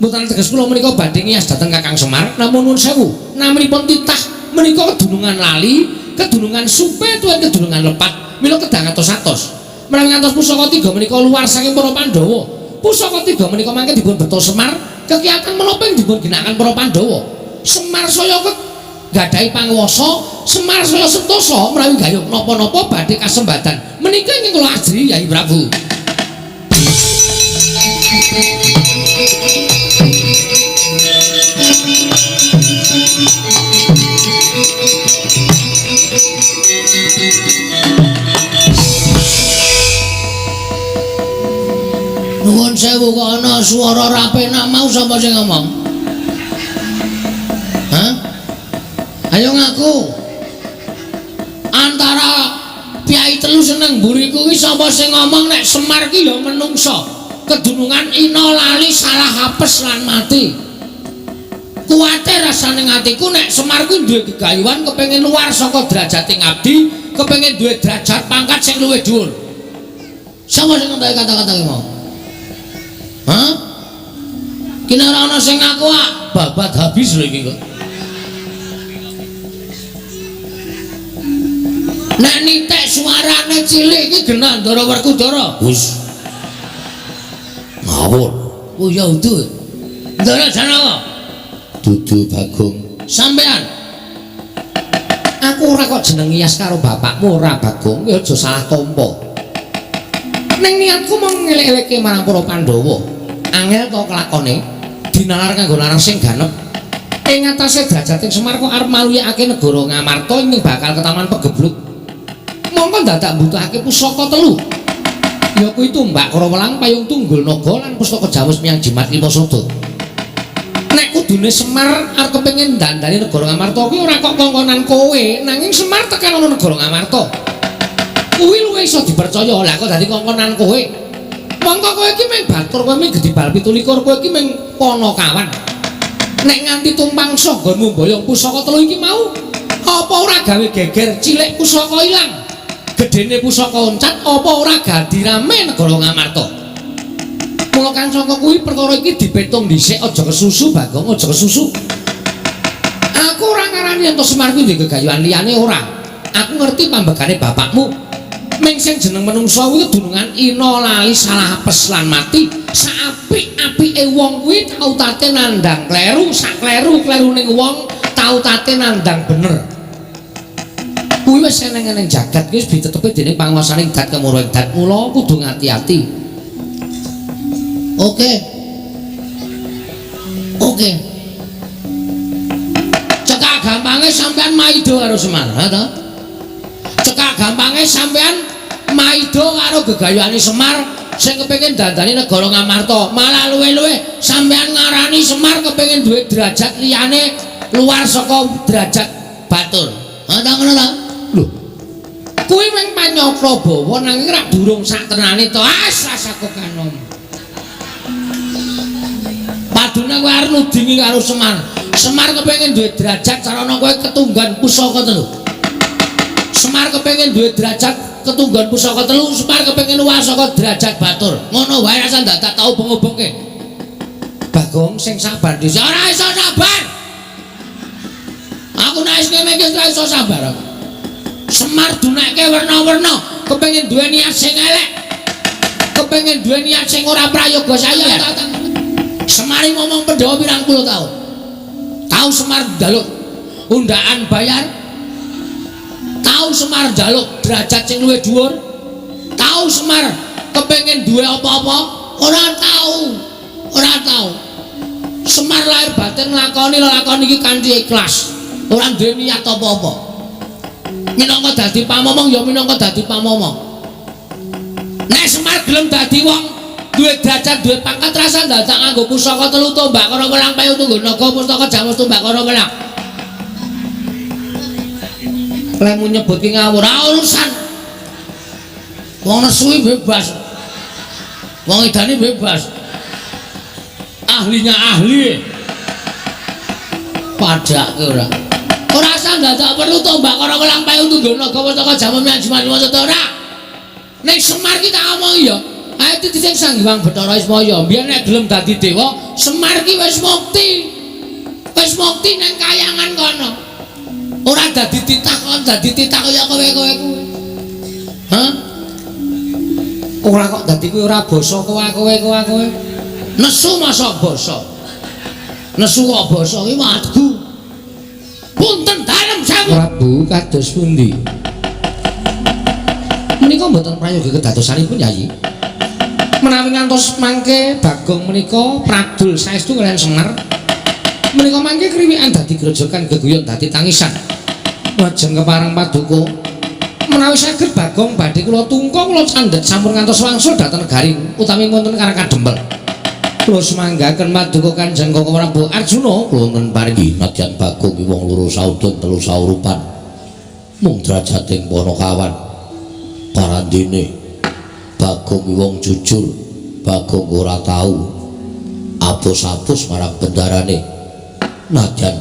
mboten teges kula menika badhe ngiyas dhateng Kakang Semar, namung nun sewu naminipun titah menika kedunungan lali, kedunungan supe tuwin kedunungan lepat, mila kedah ngatos-atos. Menawi ngantos pusaka tiga menika luar saking para Pandhawa. Pusaka tiga menika mangke dipun beto Semar, kegiatan menapa ing dipun ginakaken para Pandhawa. Semar saya gadhahi panguwasa, Semar saya sentosa menawi gayuh napa-napa badhe kasembadan. Menika ingkang kula ajri Yayi Prabu. Nuwun sewu kok ana swara ra penak mau sapa sing ngomong? Hah? Ayo ngaku. Antara piyai telu seneng mburiku kuwi sapa sing ngomong nek Semar ki ya menungsa, kedunungan ina lali salah apes lan mati. Kuwatir rasane atiku nek Semar kuwi duwe gegayuhan kepengin luar saka derajating abdi, kepengin duwe derajat pangkat sing luwih dhuwur. Sapa sing ngentai kata-kata ki mau? Hah? Kene ora ana sing ngaku ah, babat habis lho iki kok. Nek nitik suarane cilik iki genah Ndara Werkudara.
Wis. Ngawur.
Oh ya udu. Ndara Janaka.
Dudu Bagong.
Sampean.
Aku ora kok jeneng ngiyas karo bapakmu ora Bagong, kowe aja salah tampa. Ning niatku mung ngelek-elekke marang para Pandhawa. Angel to kelakone dinalar kanggo larang sing ganep. Ing atase derajating Semar kok arep maluyakake negara Ngamarta ing bakal ketaman pegebluk. Mongko dadak mbutuhake pusaka telu. Ya kuwi tumbak Karawelang, payung tunggul naga lan pustaka Jawus miyang jimat lima sada. Nek kudune Semar arep kepengin dandani negara Ngamarta kuwi ora kok kongkonan kowe, nanging Semar tekan ana negara Ngamarta. Kuwi luwih iso dipercaya. Lah kok dadi kongkonan kowe? Mongko kowe iki mung batur, kowe mung gedhi bal 27, kowe iki mung panakawan. Nek nganti tumpang sanggonmu mboyong pusaka telu iki mau, apa ora gawe geger cilik pusaka ilang? Gedene pusaka oncat apa ora gadi rame negara Ngamarta? Mula kang saka kuwi perkara iki dipetung dhisik, aja kesusu Bagong, aja kesusu. Aku ora ngarani yen to Semar kuwi duwe gegayuhan liyane ora. Aku ngerti pambegane bapakmu. Ming sing jeneng menungsa kuwi kedunungan ina lali salah apes lan mati. Saapik-apike wong kuwi tau tate nandhang kleru, sak kleru-klerune wong tau tate nandhang bener. Kuwi wis eneng-eneng jagat kuwi wis ditetepi dening panguwasaning dat kemuru dat. Mula kudu ngati-ati.
Oke. Oke. Cekak gampange sampean maido karo Semar, ha to? Cekak gampange sampean maido karo gegayane Semar sing kepengin dandani negara Ngamarta. Malah luwe-luwe sampean ngarani Semar kepengin duwe derajat liyane luar saka derajat batur. Ha ta ngono ta? Lho. Kuwi mung panyokra bawa nanging rak durung sak tenane to. As aku kanom. Padune kowe arep nudingi karo Semar. Semar kepengin duwe derajat sarana kowe ketunggan pusaka telu. Semar kepengin duwe derajat ketunggan pusaka telu, Semar kepengin luwih saka derajat batur. Ngono wae asal dadak tau ubeng-ubengke. Bagong sing sabar dhisik. Ora iso sabar. Aku nek wis ngene iki ora iso sabar aku. Semar dunekke werna-werna, kepengin duwe niat sing elek. Kepengin duwe niat sing ora prayoga saya. Semar ngomong Pandhawa pirang puluh taun. Tau Semar njaluk undaan bayar. Tau Semar njaluk derajat sing luwih dhuwur. Tau Semar kepengin duwe apa-apa, ora tau. Ora tau. Semar lahir batin nglakoni lelakon iki kanthi ikhlas. Ora duwe niat apa-apa. Minangka dadi pamomong ya minangka dadi pamomong. Nek Semar gelem dadi wong duwe derajat, duwe pangkat, rasa dadak nganggo pusaka telu tombak karo welang payu tunggu naga pustaka jamus tombak karo welang. Lemu nyebut ki ngawur, ora urusan. Wong nesu bebas. Wong idane bebas. Ahlinya ahli. Padake ora. Ora usah dadak perlu tombak karo welang payu tunggu naga pustaka jamus jimat maksud ora. Nek Semar ki tak omongi ya. Ayo titi sing Sang Hyang Bathara Ismaya, biyen nek gelem dadi dewa, Semar ki wis mukti. Wis mukti nang kayangan kono. Ora dadi titah kon dadi titah kaya kowe-kowe kuwi. Hah? Ora kok dadi kuwi ora basa kowe-kowe. Nesu masa basa. Nesu kok basa ki wagu. Punten dalem sewu.
Prabu kados pundi? Menika mboten prayoga kedadosanipun Yayi. Menawi ngantos mangke Bagong menika pradul saestu kaliyan Semar. Menika mangke kriwikan dadi grojogan geguyon dadi tangisan. Lajeng kepareng paduka menawi saged Bagong badhe kula tungka kula candhet sampun ngantos wangsul dhateng negari utawi wonten Karang Kadempel. Kula sumanggaken paduka Kanjeng Koko Prabu Arjuna
kula wonten paringi nadyan Bagong ki wong loro saudon telu saurupan. Mung derajating Panakawan. Parandene Bagong ki wong jujur, Bagong ora tau apus-apus marang bendarane. Nadyan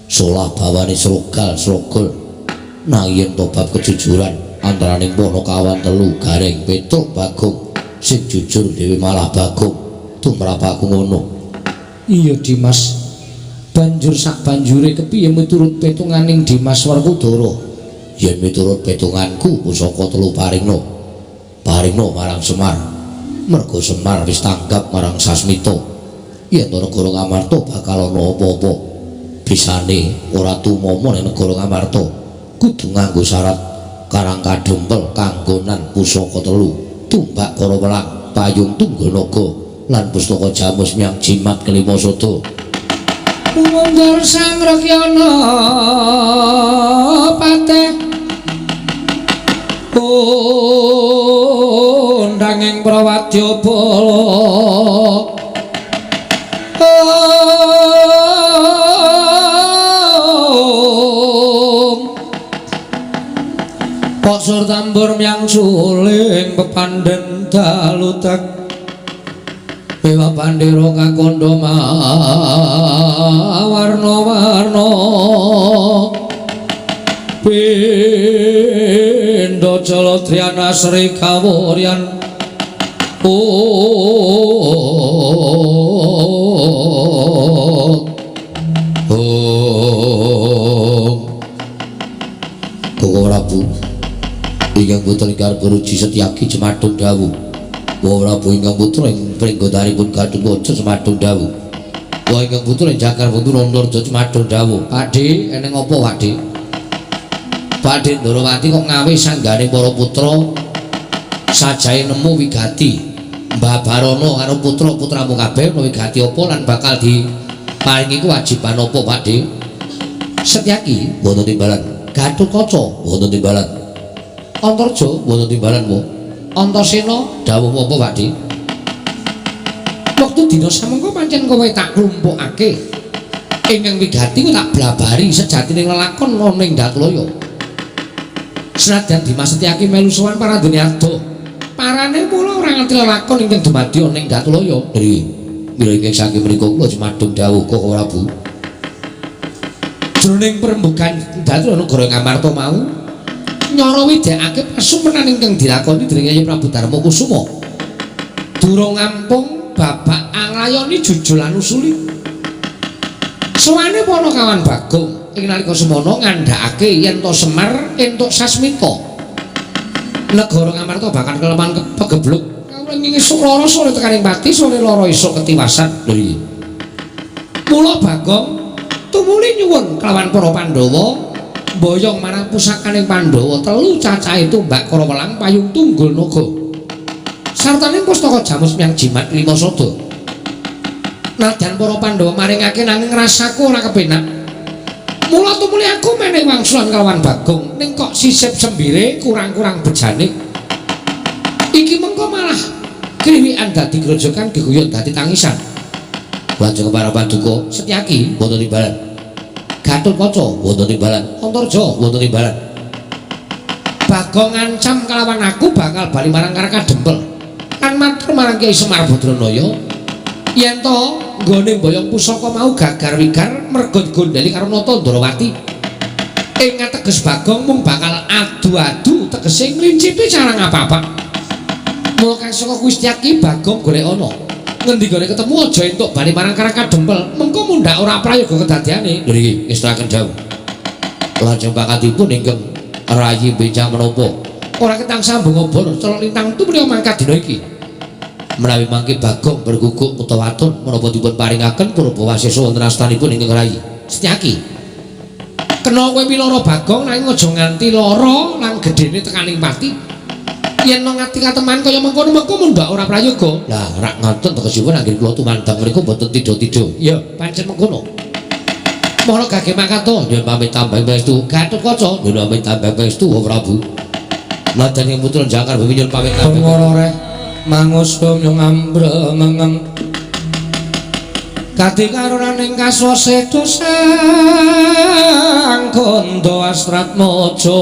solah bawane srogal srogol nanging yen to bab kejujuran antaraning Panakawan telu Gareng Petruk Bagong sing jujur dhewe malah Bagong tumrap aku ngono.
Iya Dimas, banjur sak banjure kepiye miturut petunganing Dimas Werkudara?
Yen miturut petunganku pusaka telu paringno paringno marang Semar, mergo Semar wis tanggap marang Sasmita. Yen to negara Ngamarta bakal ana apa-apa, bisane ora tumama ning negara Ngamarta kudu nganggo syarat Karang Kadempel kanggonan pusaka telu tumbak karo welang payung tunggal naga lan pustaka jamus miang jimat kelima sada.
Wanggar Sang Rakyana pateh undanging prawadya bala Posur tambur miang suling pepandhen dalu tek Dewa pandera kakondo mawarna-warna pindha jalatriana sri kawuryan om
om Koko Prabu ingkang putra ingkang beruji Setyaki Jemadung dawuh. Wa Prabu ingkang putra ing pringgotanipun Gatotkaca Jemadung dawuh. Wa ingkang putra ing Jakar Putu Antarja Jemadung dawuh.
Pakde, eneng apa Pakde? Pakde Ndorowati kok ngawe sanggane para putra sajae nemu wigati. Mbah Barono karo putra-putramu kabeh wigati apa lan bakal diparingi kewajiban apa Pakde? Setyaki
wonten timbalan.
Gatotkaca
wonten timbalan.
Antarja wonten timbalan wa. Antasena dawuh apa Pak Di? Wektu dina samengko pancen kowe tak klumpukake. Ingkang wigati tak blabari sejatine lelakon ana ing Datlaya. Senadyan Dimas Setyaki melu sowan parandene adoh. Parane mula ora ngerti lelakon ingkang dumadi ana ing Datlaya. Nggih. Mila ingkang saking mriku kula jumadung dawuh Koko Prabu. Jroning perembugan Datlaya negara Ngamarta mau nyara widekake pasumenan ingkang dilakoni dening Kyai Prabu Darma Kusuma. Durung ampung babak anglayoni jujul lan usuli. Sowane Panakawan Bagong ing nalika semana ngandhakake yen to Semar entuk sasmita. Negara Ngamarta bakal keleman pegebluk. Kawula ing esuk lara sore tekaning pati, sore lara esuk ketiwasan. Lho iya. Mula Bagong tumuli nyuwun kelawan para Pandhawa mboyong marang pusakaning Pandhawa telu cacahe tumbak Karawelang payung tunggul naga. Sartane pustaka jamus miyang jimat lima sada. Nadyan para Pandhawa maringake nanging rasaku ora kepenak. Mula tumuli aku menehi wangsulan kelawan Bagong ning kok sisip sembire kurang-kurang bejane. Iki mengko malah kriwikan dadi grojogan geguyon dadi tangisan. Lajeng para paduka Setyaki wonten timbalan. Gatotkaca wonten timbalan. Antarja wonten timbalan. Bagong ngancam kelawan aku bakal bali marang Karakadempel. Lan matur marang Kyai Semar Badranaya yen to nggone mboyong pusaka mau gagar wigar merga digondheli karo Nata Ndrawati. Ing ateges Bagong mung bakal adu-adu tegese nglincipi cara ngapa-apa. Mula kang saka kuwi Setyaki Bagong golek ana. Ngendi gone ketemu aja entuk bali marang Karakadempel. Mengko mundhak ora prayoga kedadeane. Lho iki ngestakaken dawuh. Lajeng pangkatipun ingkang rayi benjang menapa? Ora ketang sambung obor celok lintang tumuli mangkat dina iki. Menawi mangke Bagong berguguk utawa waton menapa dipun paringaken purba wasesa wonten astanipun ingkang rayi. Setyaki. Kena kowe piloro Bagong nanging aja nganti lara lan gedene tekaning pati. Yen nang ati kateman kaya mengkono mengko mundhak ora prayoga. Lah rak ngoten tegesipun anggene kula tumandang mriku mboten tidha-tidha. Ya, pancen mengkono. Mara gage makato nyuwun pamit tambah pangestu. Gatotkaca nyuwun pamit tambah pangestu Prabu. Nadyan ing putra Jangkar Bumi nyuwun pamit tambah.
Bengoro reh mangusum yung ambremengeng. Kadi karunaning kaswase dosa kondo astratmojo.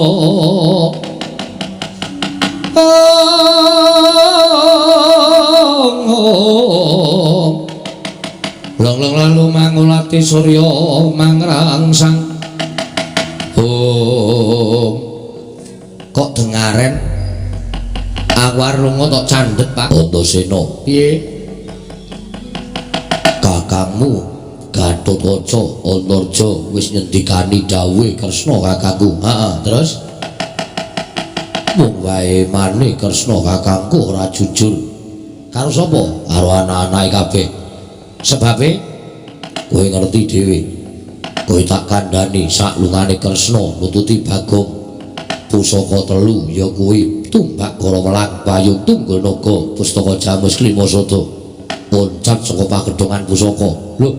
Long-long lalu mangulati surya mangrangsang.
Oh, kok dengaren aku arep lunga tok candhet Pak Antasena. Piye? Kakangmu Gatotkaca Antarja wis nyendikani dawuhe Kresna kakangku. Heeh, terus mung wae mane Kresna kakangku ora jujur. Karo sapa? Karo anak-anake kabeh. Sebabe kowe ngerti dhewe. Kowe tak kandhani saklungane Kresna nututi Bagong pusaka telu ya kuwi tumbak Karawelang payung tunggul naga pustaka jamus klima sada loncat saka pagedhongan pusaka. Lho,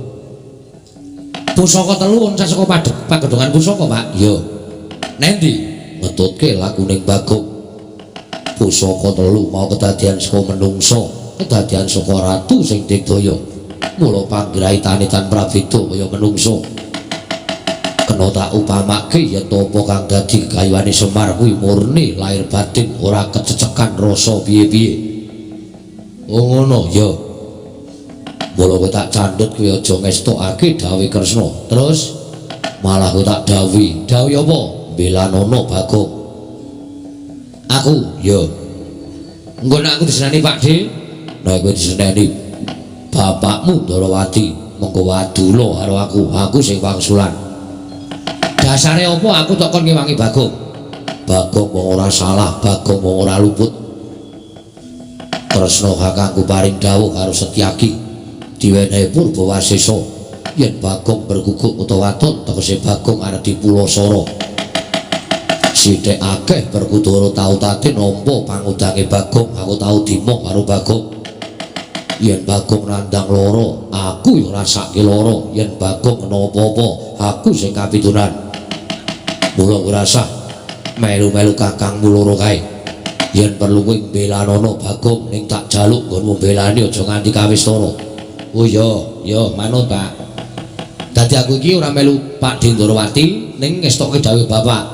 pusaka telu loncat saka pagedhongan pusaka, Pak? Iya. Nendi? Ngetutke lakuning Bagong. Pusaka telu mau kedadian saka menungsa, kedadian saka ratu sing digdaya. Mula panggraitane tan prabeda kaya menungsa. Kena tak upamake yen apa kang dadi gayuhane Semar kuwi murni lahir batin ora kececekan rasa piye-piye. Oh ngono ya. Mula kowe tak candhet kowe aja ngestokake dawuhe Kresna. Terus malah kowe tak dawuhi. Dawuhi apa? Belanono Bagong. Aku ya. Engko nek aku diseneni Pak De, nek kowe diseneni bapakmu Ndrawati, mengko wadula karo aku, aku sing wangsulan. Dasare apa aku tok kon ngewangi Bagong? Bagong wong ora salah, Bagong wong ora luput. Kresna kakangku paring dawuh karo Setyaki diwenehi purba wasesa yen Bagong berguguk utawa waton tegese Bagong arep dipulasara. Sithik akeh Werkudara tau tate nampa pangudange Bagong, aku tau dimong karo Bagong. Yen Bagong nandang lara, aku ya rasake lara. Yen Bagong kena apa-apa, aku sing kapitunan. Mula ora sah
Melu-melu kakangmu loro kae. Yen perlu kowe mbelanono Bagong ning tak jaluk nggonmu mbelani aja nganti kawistara. Oh iya, ya manut Pak. Dadi aku iki ora melu Pak Ndorowati ning ngestokke dawuh bapak.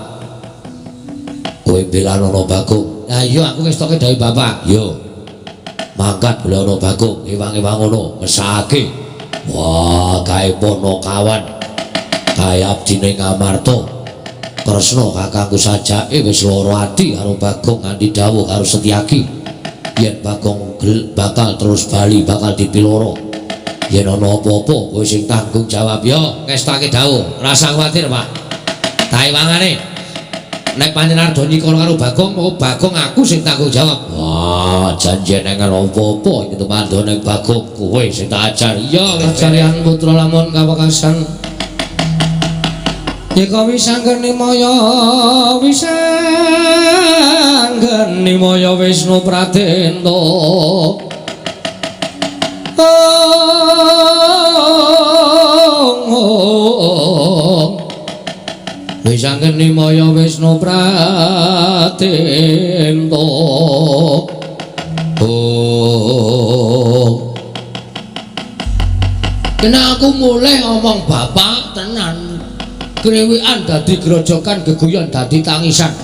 Kowe mbelanono Bagong. Lah iya aku ngestokke dawuh bapak. Yo. Mangkat belana Bagong, ewang-ewang ngono, mesake. Wah, kae Ponokawan. Kae abdine Ngamarta. Kresna kakangku sajake wis lara ati karo Bagong nganti dawuh karo Setyaki. Yen Bagong bakal terus bali bakal dipiloro. Yen ana apa-apa kowe sing tanggung jawab ya, ngestake dawuh. Rasa kuwatir, Pak. Taewangane. Nek panjenengan do nyikara karo Bagong, moko Bagong aku sing tanggung jawab. Wah, janjian nek apa-apa iki tumandane Bagong kowe sing tak ajar. Iya,
ajaryan putra lamun kawekasan. Yeka wisanggeni maya wisanggeni maya Wisnu Pradenta. Wisanggeni maya Wisnu Pradenta. Oh. Kena aku mulai ngomong bapak tenan. Krewikan dadi grojokan, geguyon dadi tangisan.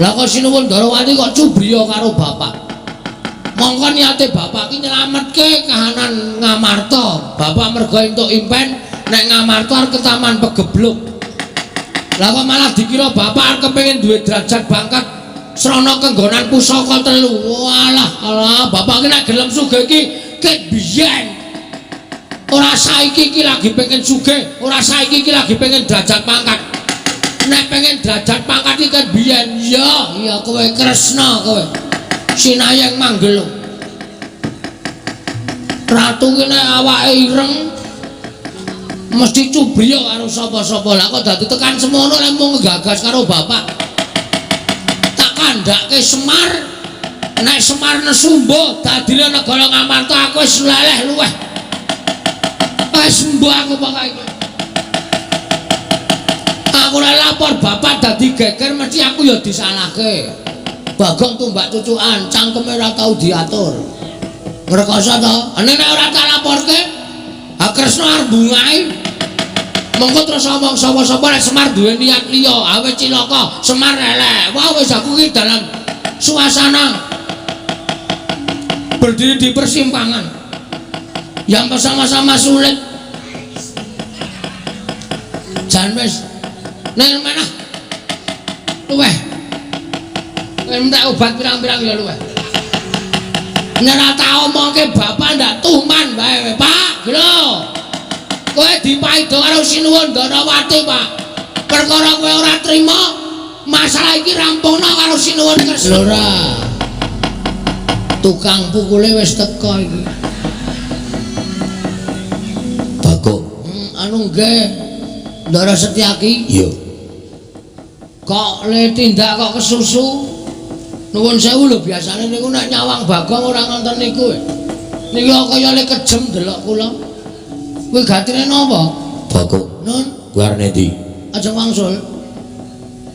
Lah kok Sinuwun Ndorowati kok cubriya karo bapak. Mongko niate bapak ki nyelametke kahanan Ngamarta. Bapak mergo entuk impen nek Ngamarta arep ketaman pegebluk. Lah kok malah dikira bapak arep kepengin duwe derajat pangkat srana kenggonan pusaka telu. Walah, alah bapak ki nek gelem sugih iki ket biyen. Ora saiki iki lagi pengen sugih, ora saiki iki lagi pengen derajat pangkat. Nek pengen derajat pangkat iki kan biyen. Iya, iya kowe Kresna kowe. Sinayeng manggelo. Ratu ki nek awake ireng mesti cubriya karo sapa-sapa. Lah kok dadi tekan semono lek mung nggagas karo bapak. Tak kandhake Semar. Nek Semar nesu mbuh dadine negara Ngamarta aku wis leleh luweh. Wis mbuh aku pokoke iki. Aku ora lapor bapak dadi geger mesti aku ya disalahke. Bagong tumbak cucukan, cangkeme ora tau diatur. Ngrekoso to? Nek ora tak laporke, ha Kresna arep bungahi. Mengko terus omong sapa-sapa nek Semar duwe niat liya, ha wis cilaka, Semar elek. Wah wis aku iki dalam suasana berdiri di persimpangan yang bersama-sama sulit. Jan wis nang mana? Luweh. Entek obat pirang-pirang ya luweh. Nek ora tak omongke bapak ndak tuman wae, Pak. Lho. Kowe dipaido karo Sinuwun Ndorowati, Pak. Perkara kowe ora trima, masalah iki rampungno karo Sinuwun Kresna. Ora. Tukang pukule wis teko iki.
Bagong.
Anu nggih. Ndara Setyaki.
Iya.
Kok le tindak kok kesusu? Nuwun sewu lho biasane niku nek nyawang Bagong ora ngonten niku. Niki kaya le kejem delok kula. Kuwi gatine napa?
Bagong.
Nun,
kuwi arep endi?
Aja wangsul.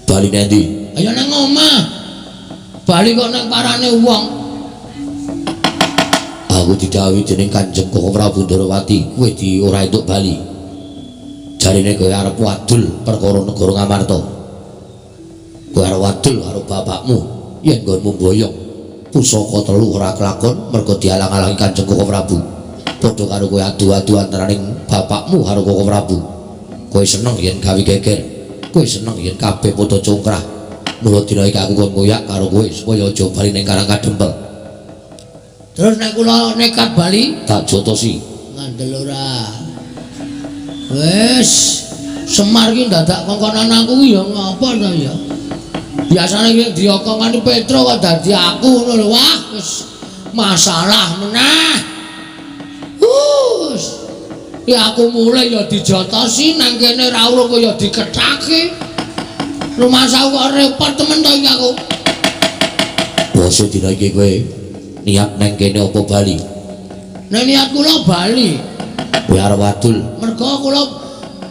Bali endi?
Ayo nang omah. Bali kok nang parane wong.
Aku didhawuhi dening Kanjeng Koko Prabu Ndorowati, kowe di ora entuk bali. Jarine kowe arep wadul perkara negara Ngamarta. Kowe arep wadul karo bapakmu yen nggonmu mboyong pusaka telu ora kelakon mergo dialang-alangi Kanjeng Koko Prabu. Padha karo kowe adu-adu antaraning bapakmu karo Koko Prabu. Kowe seneng yen gawe geger, kowe seneng yen kabeh padha congkrah. Mula dina iki aku kon ngoyak karo kowe supaya aja bali ning Karang Kadempel.
Terus nek kula nekat bali
tak jotosi.
Ngandel ora. Wis, Semar ki dadak kongkonan aku ki ya ngapa to ya. Biasane iki diokongani Petro kok dadi aku ngono lho. Wah, wis masalah meneh. Wus. Ya aku mulai ya dijotosi nang kene ra urung ya dikethake. Rumangsaku kok repot temen to iki aku.
Bose dina iki kowe niat nang kene apa bali?
Nek niat kula bali.
Kowe arep wadul.
Mergo kula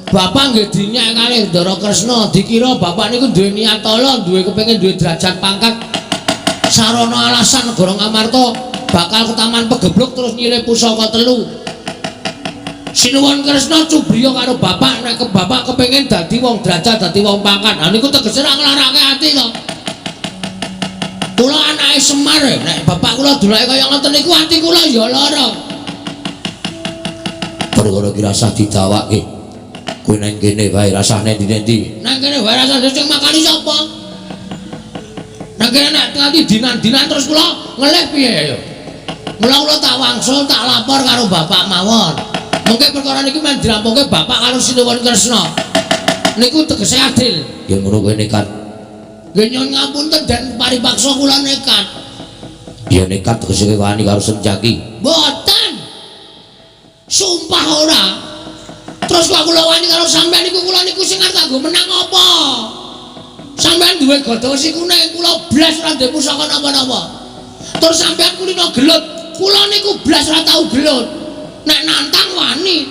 Bapak nggih dinyek kalih Ndara Kresna, dikira bapak niku duwe niat ala, duwe kepengin duwe derajat pangkat. Sarana alasan negara Ngamarta bakal ketaman pegebluk terus nyilih pusaka telu. Sinuwun Kresna cubriya karo bapak nek ke bapak kepengin dadi wong derajat, dadi wong pangkat. Ha niku tegese ra nglarake ati to. Kula anake Semar, nek bapak kula dolake kaya ngoten niku ati kula ya lara.
Perkara ki rasah didawake. Kowe nang kene wae rasah nendi-nendi.
Nang kene wae rasah sing makani sapa? Nang kene nek nganti dinan-dinan terus kula ngelih piye ya? Mula kula tak wangsul tak lapor karo bapak mawon. Mengke perkara niki men dirampungke bapak karo Sinuwun Kresna. Niku tegese adil.
Ya ngono kowe nekat.
Nggih nyuwun ngapunten den paripaksa kula nekat.
Ya nekat tegese kowe wani karo Sencaki.
Mboten. Sumpah ora. Terus kok kula wani karo sampean niku kula niku sing arep kanggo menang apa? Sampean duwe gada wesi kuning, kula blas ora duwe pusaka napa-napa. Terus sampean kulino gelut, kula niku blas ora tau gelut. Nek nantang wani.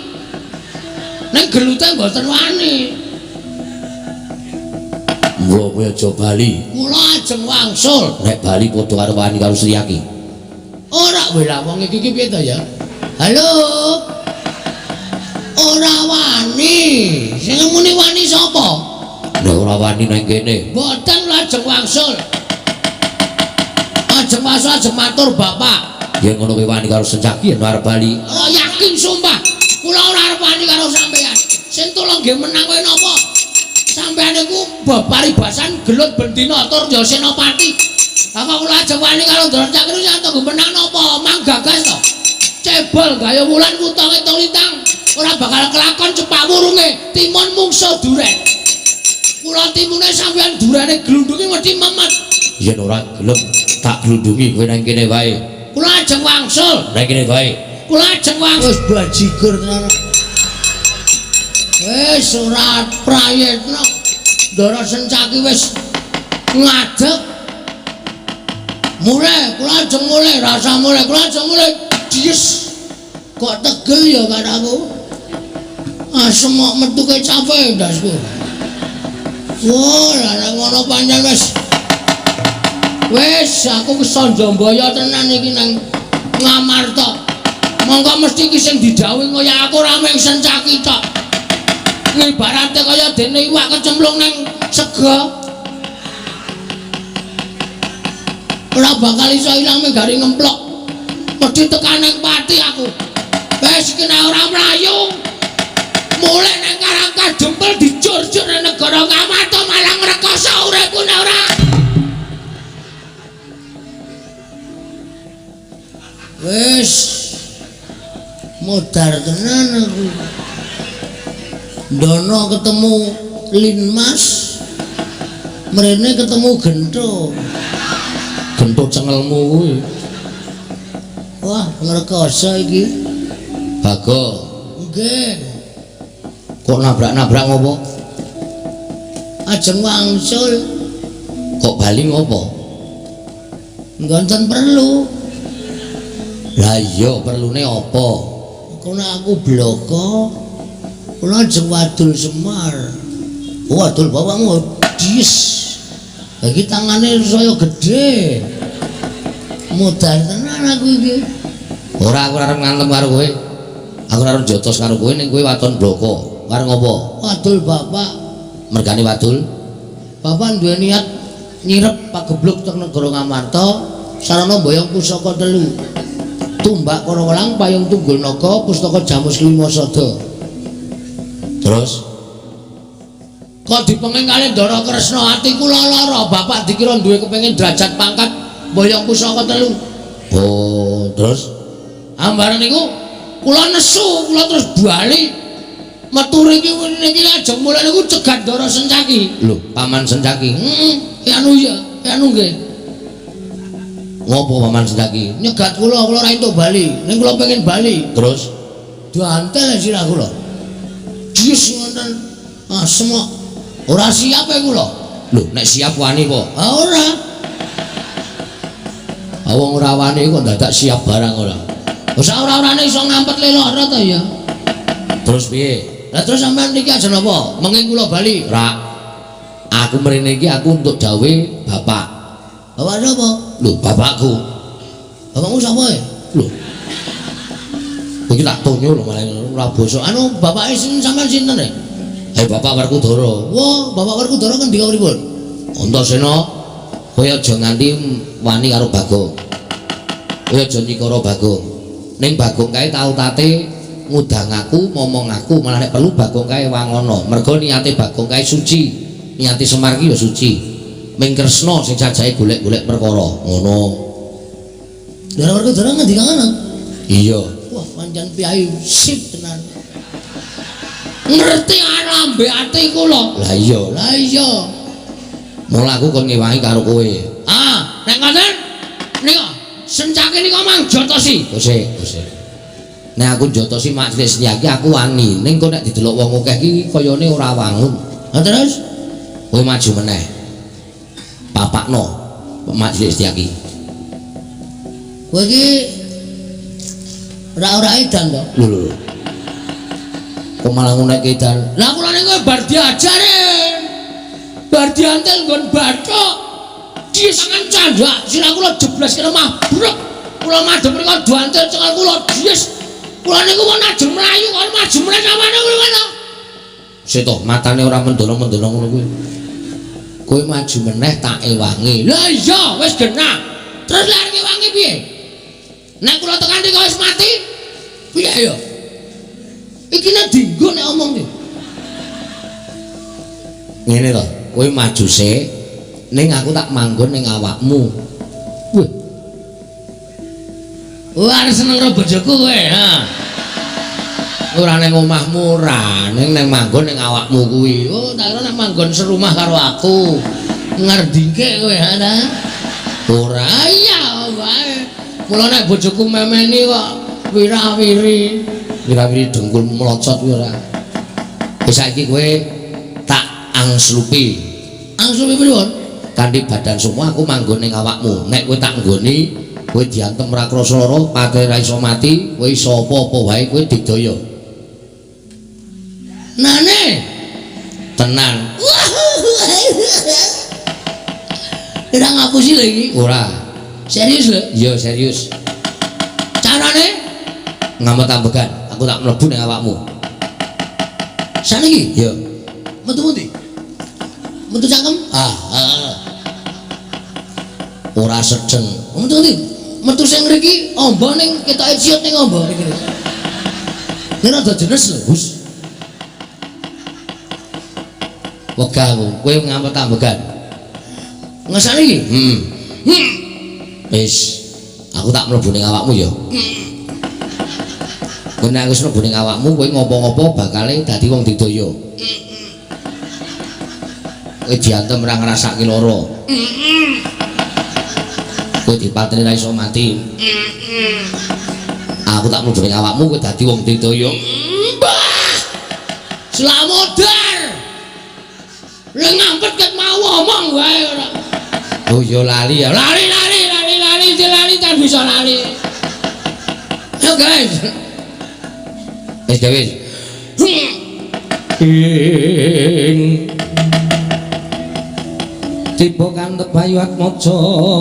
Nek gelute mboten wani.
Mula kowe aja bali.
Kula ajeng wangsul.
Nek bali padha karo wani karo Sriyaki.
Ora weh lah wong iki piye to ya? Halo. Ora wani. Sing muni wani sapa?
Nek ora wani nang kene.
Mboten kula ajeng wangsul. Ajeng wangsul ajeng matur bapak.
Yen ngono kowe wani karo Sencaki yen arep bali.
Ora yakin sumpah. Kula ora arep wani karo sampean. Sing tulung nggih menang kowe napa? Sampean niku paribasan gelut bendina tur ya senopati. Lah kok kula ajeng wani karo Ndara Cakri sing tunggu menang napa? Mang gagas to. Cebol gaya wulan kutha ngitung lintang. Ora bakal kelakon cepak wurunge timun mungsa duren. Kula timune sampean durene glundungi mesti memet.
Yen ora gelem tak glundungi kowe nang kene wae.
Kula ajeng wangsul.
Nang kene wae.
Kula ajeng wangsul. Wis bajigur tenan. Wis ora prayitna. Ndara Sencaki wis ngadeg. Mulih, kula ajeng mulih, rasa mulih, kula ajeng mulih. Dies. Kok tegel ya karo aku. Asem kok metu kecape ndasku. Wah, lah ngono pancen wis. Wis aku kesonjombaya tenan iki nang Ngamarta. Monggo mesti iki sing didhawuhi kaya aku ora mung Sencaki tok. Ibarate kaya dene iwak kecemplung nang sega. Ora bakal iso ilang mung gari ngemplok. Mesti tekan nang pati aku. Wis iki nek ora mlayu. Mulih nang Karang Kadempel dijurjur nang negara Ngamarta malah ngrekoso uripku nek ora. Wis modar tenan aku. Ndono ketemu Linmas, mrene ketemu Gento.
Gento cengelmu kuwi.
Wah, ngrekoso iki.
Bago.
Nggih.
Kok nabrak-nabrak ngopo?
Ajeng wangsul.
Kok bali ngopo?
Mboten perlu.
Lah iya perlune apa?
Kono aku bloko. Kula ajeng wadul Semar. Wadul bapakmu dies. Iki tangane saya gedhe. Modar tenan aku iki.
Ora aku arep ngantem karo kowe. Aku arep jotos karo kowe ning kowe waton bloko. Arep ngopo?
Wadul bapak.
Mergane wadul.
Bapak duwe niat nyirep pagebluk teng negara Ngamarta sarana mboyong pusaka telu. Tumbak Karawelang, Payung Tunggul Naga, Pustaka Jamus Klima Sada.
Terus
kok dipenging kalih Ndara Kresna ati kula lara, bapak dikira duwe kepengin derajat pangkat mboyong pusaka telu.
Oh, terus
ambaran niku kula nesu, kula terus bali. Metu riki niki ajeng mulih niku cegat Ndara Sencaki.
Lho, Paman Sencaki.
Heeh, anu ya, anu nggih.
Ngopo Paman Sencaki?
Nyegat kula, kula ora entuk bali. Ning kula pengen bali.
Terus
diantel sirah kula. Jis ngoten. Asem kok. Ora siap e kula.
Lho, nek siap wani po?
Ha ora.
Ha wong ora wani kok dadak siap barang ora.
Wis ora-orane iso ngampet le lara to ya.
Terus piye?
Lah terus sampean niki aja napa? Menging kula bali.
Ora. Aku mrene iki aku untuk dawuhe bapak.
Bapak sapa?
Lho, bapakku.
Bapakmu sapa e?
Lho. Iki tak tonyo lho malah ora basa.
Anu bapake sing sampean sinten e?
Bapak Werkudara.
Wah, Bapak Werkudara ngendika pripun?
Antasena, kowe aja nganti wani karo Bagong. Kowe aja nyikara Bagong. Ning Bagong kae tau tate ngudang aku, momong aku, malah nek perlu Bagong kae wangono. Mergo niate Bagong kae suci. Niate Semar ki ya suci. Ming Kresna sing sajae golek-golek perkara. Ngono.
Lha Werkudara ngendika ngono?
Iya.
Wah, pancen piyai sip tenan. Ngerti alambe ati kula.
Lah iya.
Lah iya.
Mula aku kon ngewangi karo kowe.
Ah, nek ngoten nika sencake nika mang jotosi.
Gose, gose. Nek aku jotosi majelis iki aku wani, ning kok nek didelok wong akeh iki kayane ora wangun.
Lah terus
kowe maju meneh. Papakno majelis iki.
Kowe iki ora-ora edan to?
Lho lho. Kok malah ngunekke edan?
Lah kula niku bar diajare. Bar diantel nggon bathuk. Disangan candhak sirah kula jeblas ke lemah. Brek. Kula madhep mriku diantel cekel kula dies. Kula niku wong ajeng mlayu kok maju meneh samane kuwi ngono.
Sik to, matane ora mendono-mendono ngono kuwi. Kowe maju meneh tak ewangi.
Lah iya, wis genah. Terus lha arep ngewangi piye? Nek kula tekan riko wis mati, piye ya? Iki nek dinggo nek omong iki.
Ngene to, kowe maju sik, ning aku tak manggon ning awakmu. Wah.
Wah, arep seneng karo bojoku kowe, ha.
Ora ning omahmu ora, ning nang manggon ning awakmu kuwi.
Oh, tak kira nek manggon serumah karo aku. Ngerdingke kowe, ha ta?
Ora.
Iya wae. Mula nek bojoku memeni kok wirawiri.
Wirawiri dengkul mlocot kuwi ora. Wis saiki kowe tak angslupi.
Angslupi pripun?
Kanthi badan semua aku manggon ning awakmu. Nek kowe tak nggoni, kowe diantem ora krasa lara, pate ora iso mati, kowe iso apa-apa wae kowe didaya.
Nane
tenan.
Ora ngapusi lho iki.
Ora.
Serius lho?
Iya, serius.
Carane
ngamet ambegan, aku tak mlebu ning awakmu.
Saniki?
Iya.
Metu pundi? Metu cangkem? Ah, ah.
Ora sedeng.
Metu pundi? Metu sing ngriki amba ning ketoke ciut ning amba ngriki. Ini rada jenes lho,
Gus. Wegah aku, kowe ngamet ambegan.
Ngesane iki?
Heeh. Wis, aku tak mlebu ning awakmu ya. Kowe nek wis mlebu ning awakmu, kowe ngopo-ngopo bakale dadi wong didaya. Kowe diantem ora ngrasake lara. Kowe dipateni ra iso mati. Aku tak mlebu ning awakmu, kowe dadi wong didaya.
Mbah! Slamodar. Lha ngampet ket mau omong wae ora.
Oh ya lali ya.
Lali lali lali lali lali kan bisa lali. Ayo guys.
Wis wis. Ing tiba kantep Bayu Atmaja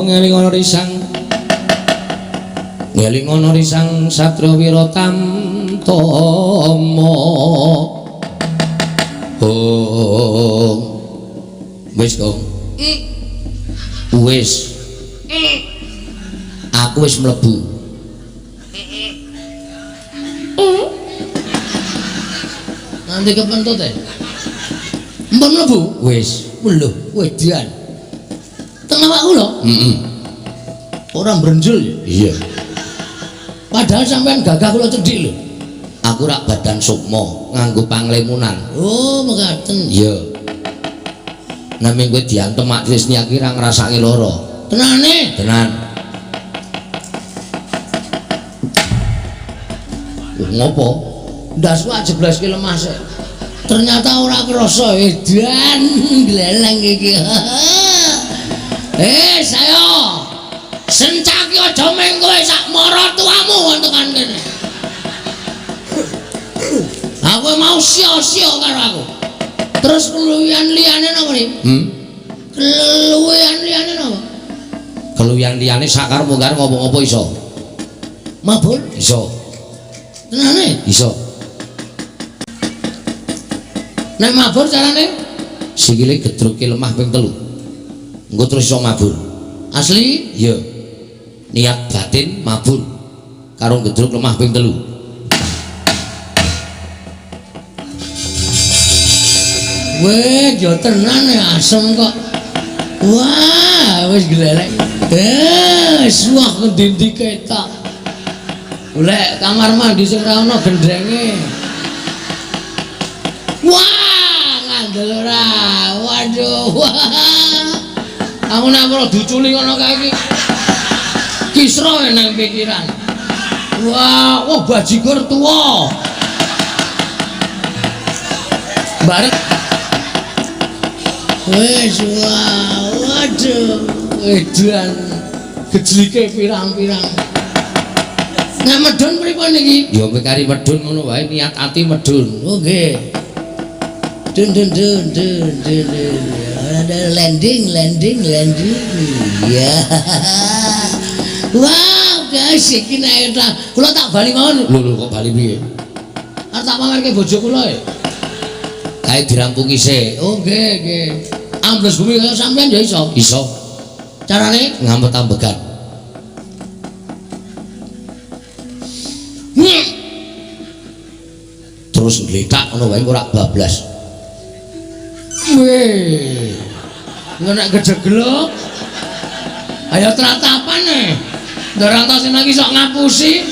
ngeling ana risang. Ngeling ana risang Satria Wiratamtama. Oh. Wis, Gong. Wis. Aku wis mlebu.
Nanti kepentut e. Mpun mlebu?
Wis.
Lho, wedian. Teng awakku lho.
Heeh.
Ora mbrenjul ya?
Iya.
Padahal sampean gagah kula cendhik lho.
Aku rak badan sukma nganggo panglemunan.
Oh, mekaten.
Iya. Naming kowe diantem mak Trisnia ki ra ngrasake lara.
Tenane?
Tenan. Ngopo?
Ndasku jeblaske lemah sik. Ternyata ora krasa edan gleleng iki. Sayo. Sencaki aja meng kowe sak maratuamu tekan kene. Aku mau Mau sia-sia karo aku. Terus keluwihan liyane napa nih? Keluwihan liyane napa?
Keluwihan liyane sakarepmu karo ngopo-ngopo iso.
Mabur?
Iso.
Tenane?
Iso.
Nek mabur carane?
Sikile gedruke lemah ping 3. Engko terus iso mabur.
Asli?
Iya. Niat batin mabur karo gedruk lemah ping 3.
Weh, ya tenan ya asem kok. Wah, wis glelek. Wah ngendi-endi ketok. Golek kamar mandi sing ora ana gendrenge. Wah, ngandel ora. Waduh. Wah. Aku nek ora diuculi ngono kae iki. Kisra nang pikiran. Wah, wah bajigur tuwa. Bareng wis wah, waduh, edan gejlike pirang-pirang. Nek medhun pripun iki?
Ya kari medhun ngono wae, niat ati medhun.
Oh nggih. Dun dun dun dun dun dun. Ada landing landing landing. Ya. Wah, guys, iki nek kula tak bali mawon.
Lho lho kok bali piye?
Arep tak pamerke bojo kula e.
Kae dirampungi sik.
Oh nggih nggih. Ambles bumi kaya sampean ya iso.
Iso.
Carane
ngampet ambegan. Terus ngletak ngono wae ora bablas.
Weh. Engko nek gejeglok. Ayo tratapan e. Ndarantos iki sok ngapusi.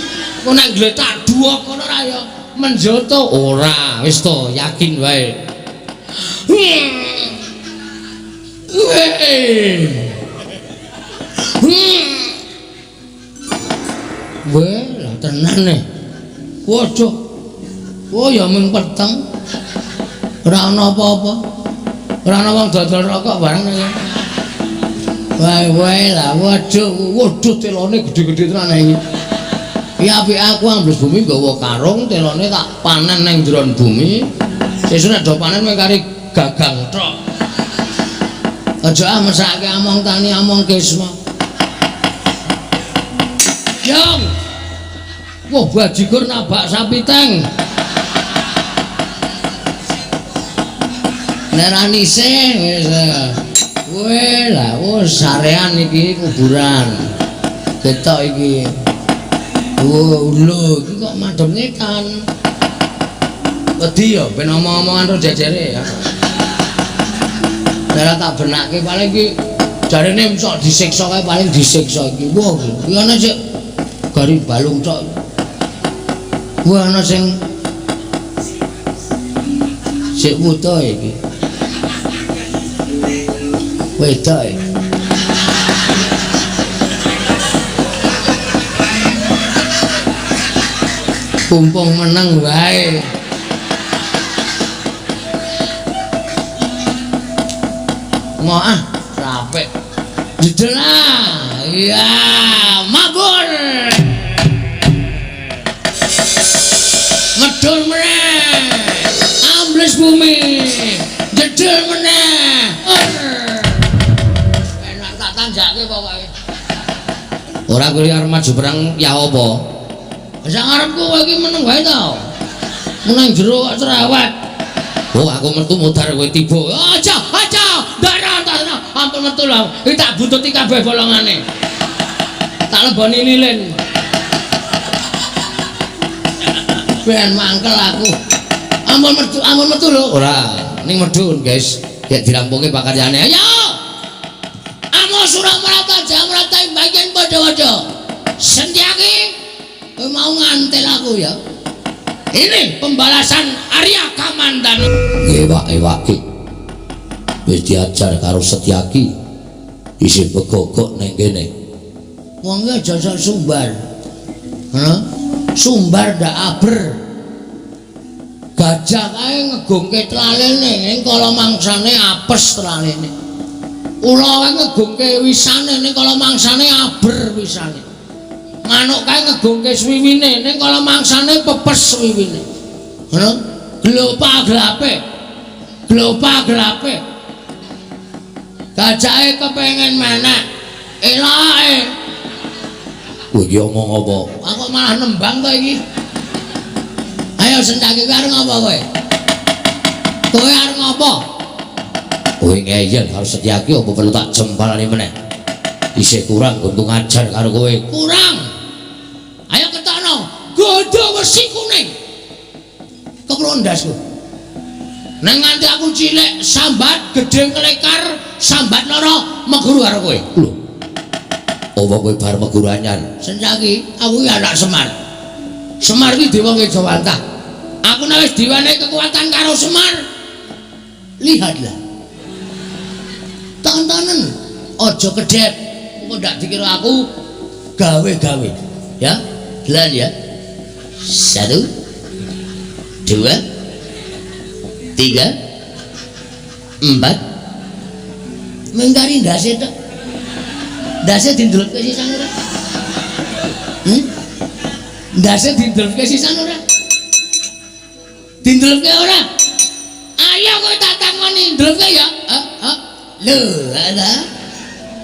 Engko nek ngletak duwok ngono ora ya menjoto.
Ora, wis to, yakin wae.
Weh. Weh, lah tenan e. Waduh. Oh ya mung peteng. Ora ana apa-apa. Ora ana wong dodol rokok bareng iki. Wae wae lah, waduh, waduh telone gedhe-gedhe tenan iki. Iki apike aku ambles bumi nggawa karung, telone tak panen ning njron bumi. Sesuk nek do panen mung kari gagang tok. Aja ah mesake among tani among kisma. Jong. Wah bajigur nabak sapi teng. Nek ra nise wis. Weh lah, wah sarean iki kuburan. Ketok iki. Wah, lho iki kok madhep ngetan. Wedi ya ben omong-omongan ro jejere ya. Nek tak benake paling iki jarene sok disiksa kae paling disiksa iki. Wah, iki ana sik gari balung tok. Wah ana sing sik wuta iki. Wedok iki. Pumpung meneng wae. Mau ah, rapek. Jedel ah. Iya, mabur. Medhun meneh. Ambles bumi. Jedel meneh. Enak tak tanjake pokoke.
Ora kuwi arep maju perang ya apa?
Sak ngarepku kowe iki meneng wae to. Meneng jero kok cerewet.
Oh, aku metu mudhar kowe tiba.
Aja, aja. Ndara tak ampun metu lho. Iki tak buntuti kabeh bolongane. Tak leboni lilin. Ben mangkel aku. Ampun metu lho.
Ora, ning medhun, guys. Nek dirampungi pakaryane.
Ayo. Amo Suramarata Jamrata bagian padha-padha. Sentyaki kowe mau ngantel aku ya. Ini pembalasan Arya Kamandanu.
Ewak-ewake. Wis diajar karo Setyaki. Isih begogok ning kene.
Wong iki aja sok sumbar. Hah? Sumbar ndak aber. Gajah kae ngegungke tlalene ning kala mangsane apes tlalene. Ula kae ngegungke wisane ning kala mangsane aber wisane. Manuk kae ngegungke swiwine ning kala mangsane pepes swiwine. Ngono? Glopa glape. Glopa glape. Gajahe kepengin menek. Eloke.
Kowe iki omong apa?
Aku malah nembang to iki. Ayo Sencaki kowe arep ngopo kowe? Kowe arep ngopo?
Kowe ngeyel karo Setyaki apa perlu tak jempalane meneh? Isih kurang nggonku ngajar karo kowe.
Kurang. Ayo ketokno. Godho wesi kuning. Kepro ndasku. Nang nganti aku cilik sambat gedhe klekar sambat lara meguru karo kowe.
Lho. Apa kowe bar meguru anyar?
Sencaki, aku ki anak Semar. Semar ki dewa Kejawantah. Aku nek wis diwenehi kekuatan karo Semar. Lihatlah. Tontonen, aja kedhep. Engko ndak dikira aku gawe-gawe. Ya, delan ya. 1 2 3 4. Mengkari ndase tok. Ndase dindulke sisan ora? Ndase dindulke sisan ora? Dindulke ora? Ayo kowe tak takoni ndulke ya. Heeh. Lho, ala.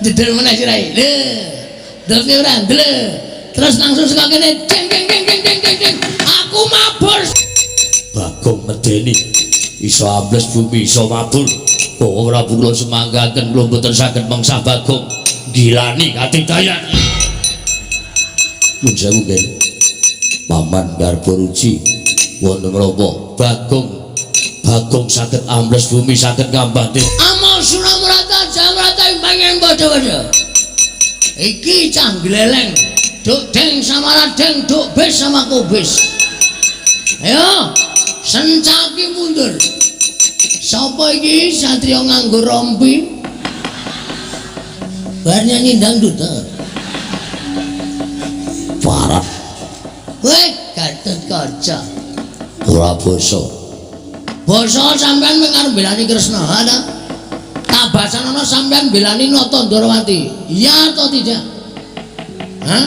Jedel meneh sirahe. Lho. Ndulke ora? Ndle. Terus langsung saka kene ceng ceng ceng ceng ceng ceng. Aku mabur.
Bagong medeni. Iso ambles bumi, iso mabur. Kok ora kula semanggaken kula mboten saged mengsah Bagong. Gilani katidayan. Nuwun sewu nggih. Paman Garba Ruci wonten menapa? Bagong Bagong saged ambles bumi, saged ngambah.
Amo Suramrata Jamrata pengen padha-padha. Iki cah gleleng. Duk deng sama ladeng, duk bis sama kubis. Ayo, Sencaki mundur. Sapa iki satriya nganggo rompi? Bar nyanyi dangdut ta.
Parah.
Weh, Gatut Kaca.
Ora basa.
Basa sampean mung arep belani Kresna, ha ta? Tabasanono sampean belani Nata Ndorowati. Iya atau tidak? Hah?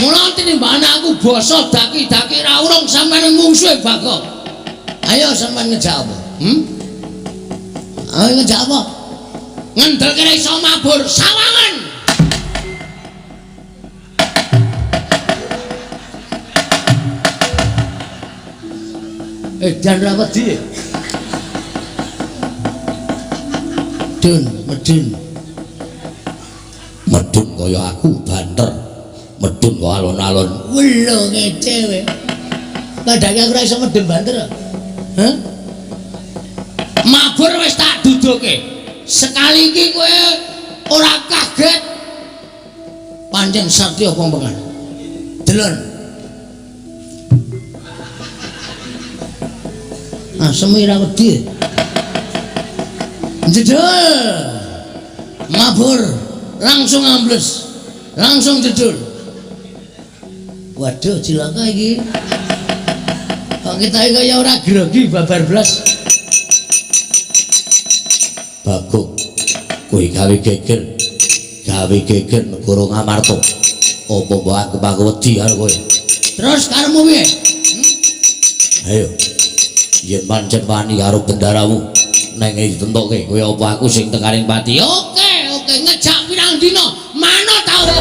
Mula tinimbangane aku basa daki-daki ra urung sampean mungsuhe Bagong. Ayo sampean ngejak apa? Ayo ngejak apa? Ngendel kene iso mabur sawangan. Jan ra wedi. Dun, medun.
Medun kaya aku banter. Medun kok alon-alon.
Welo ngece kowe. Padahal aku ora iso medun banter. Hah? Mabur wis tak duduke. Sekali iki kowe ora kaget. Pancen satya pompengan. Delon. Asem ora wedi. Jedul. Mabur langsung ambles. Langsung jedul. Waduh cilaka iki. Kok kita iki kaya ora grogi babar blas.
Bagong, kowe gawe geger. Gawe geger negara Ngamarta. Apa mbok aku paku wedi karo kowe?
Terus karepmu piye?
Ayo. Yen pancen wani karo bendaramu neng ditentokke kowe apa aku sing tekaning pati.
Oke, oke ngejak pirang dina manut ta ora?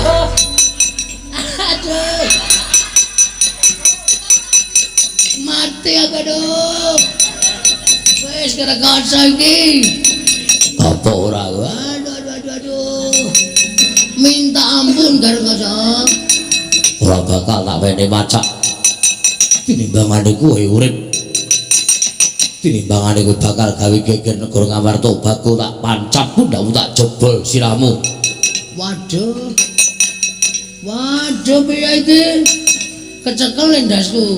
Aduh. Mati aku aduh. Wis kerekoso iki.
Apa ora?
Aduh aduh aduh aduh. Minta ampun Garukaca.
Ora bakal tak wene macak. Tinimbangane kowe urip. Tinimbangane kowe bakal gawe geger negara Ngamarta, bakul tak pancap pundhakmu tak jebol sirahmu.
Waduh. Waduh piye iki? Kecekel endasku.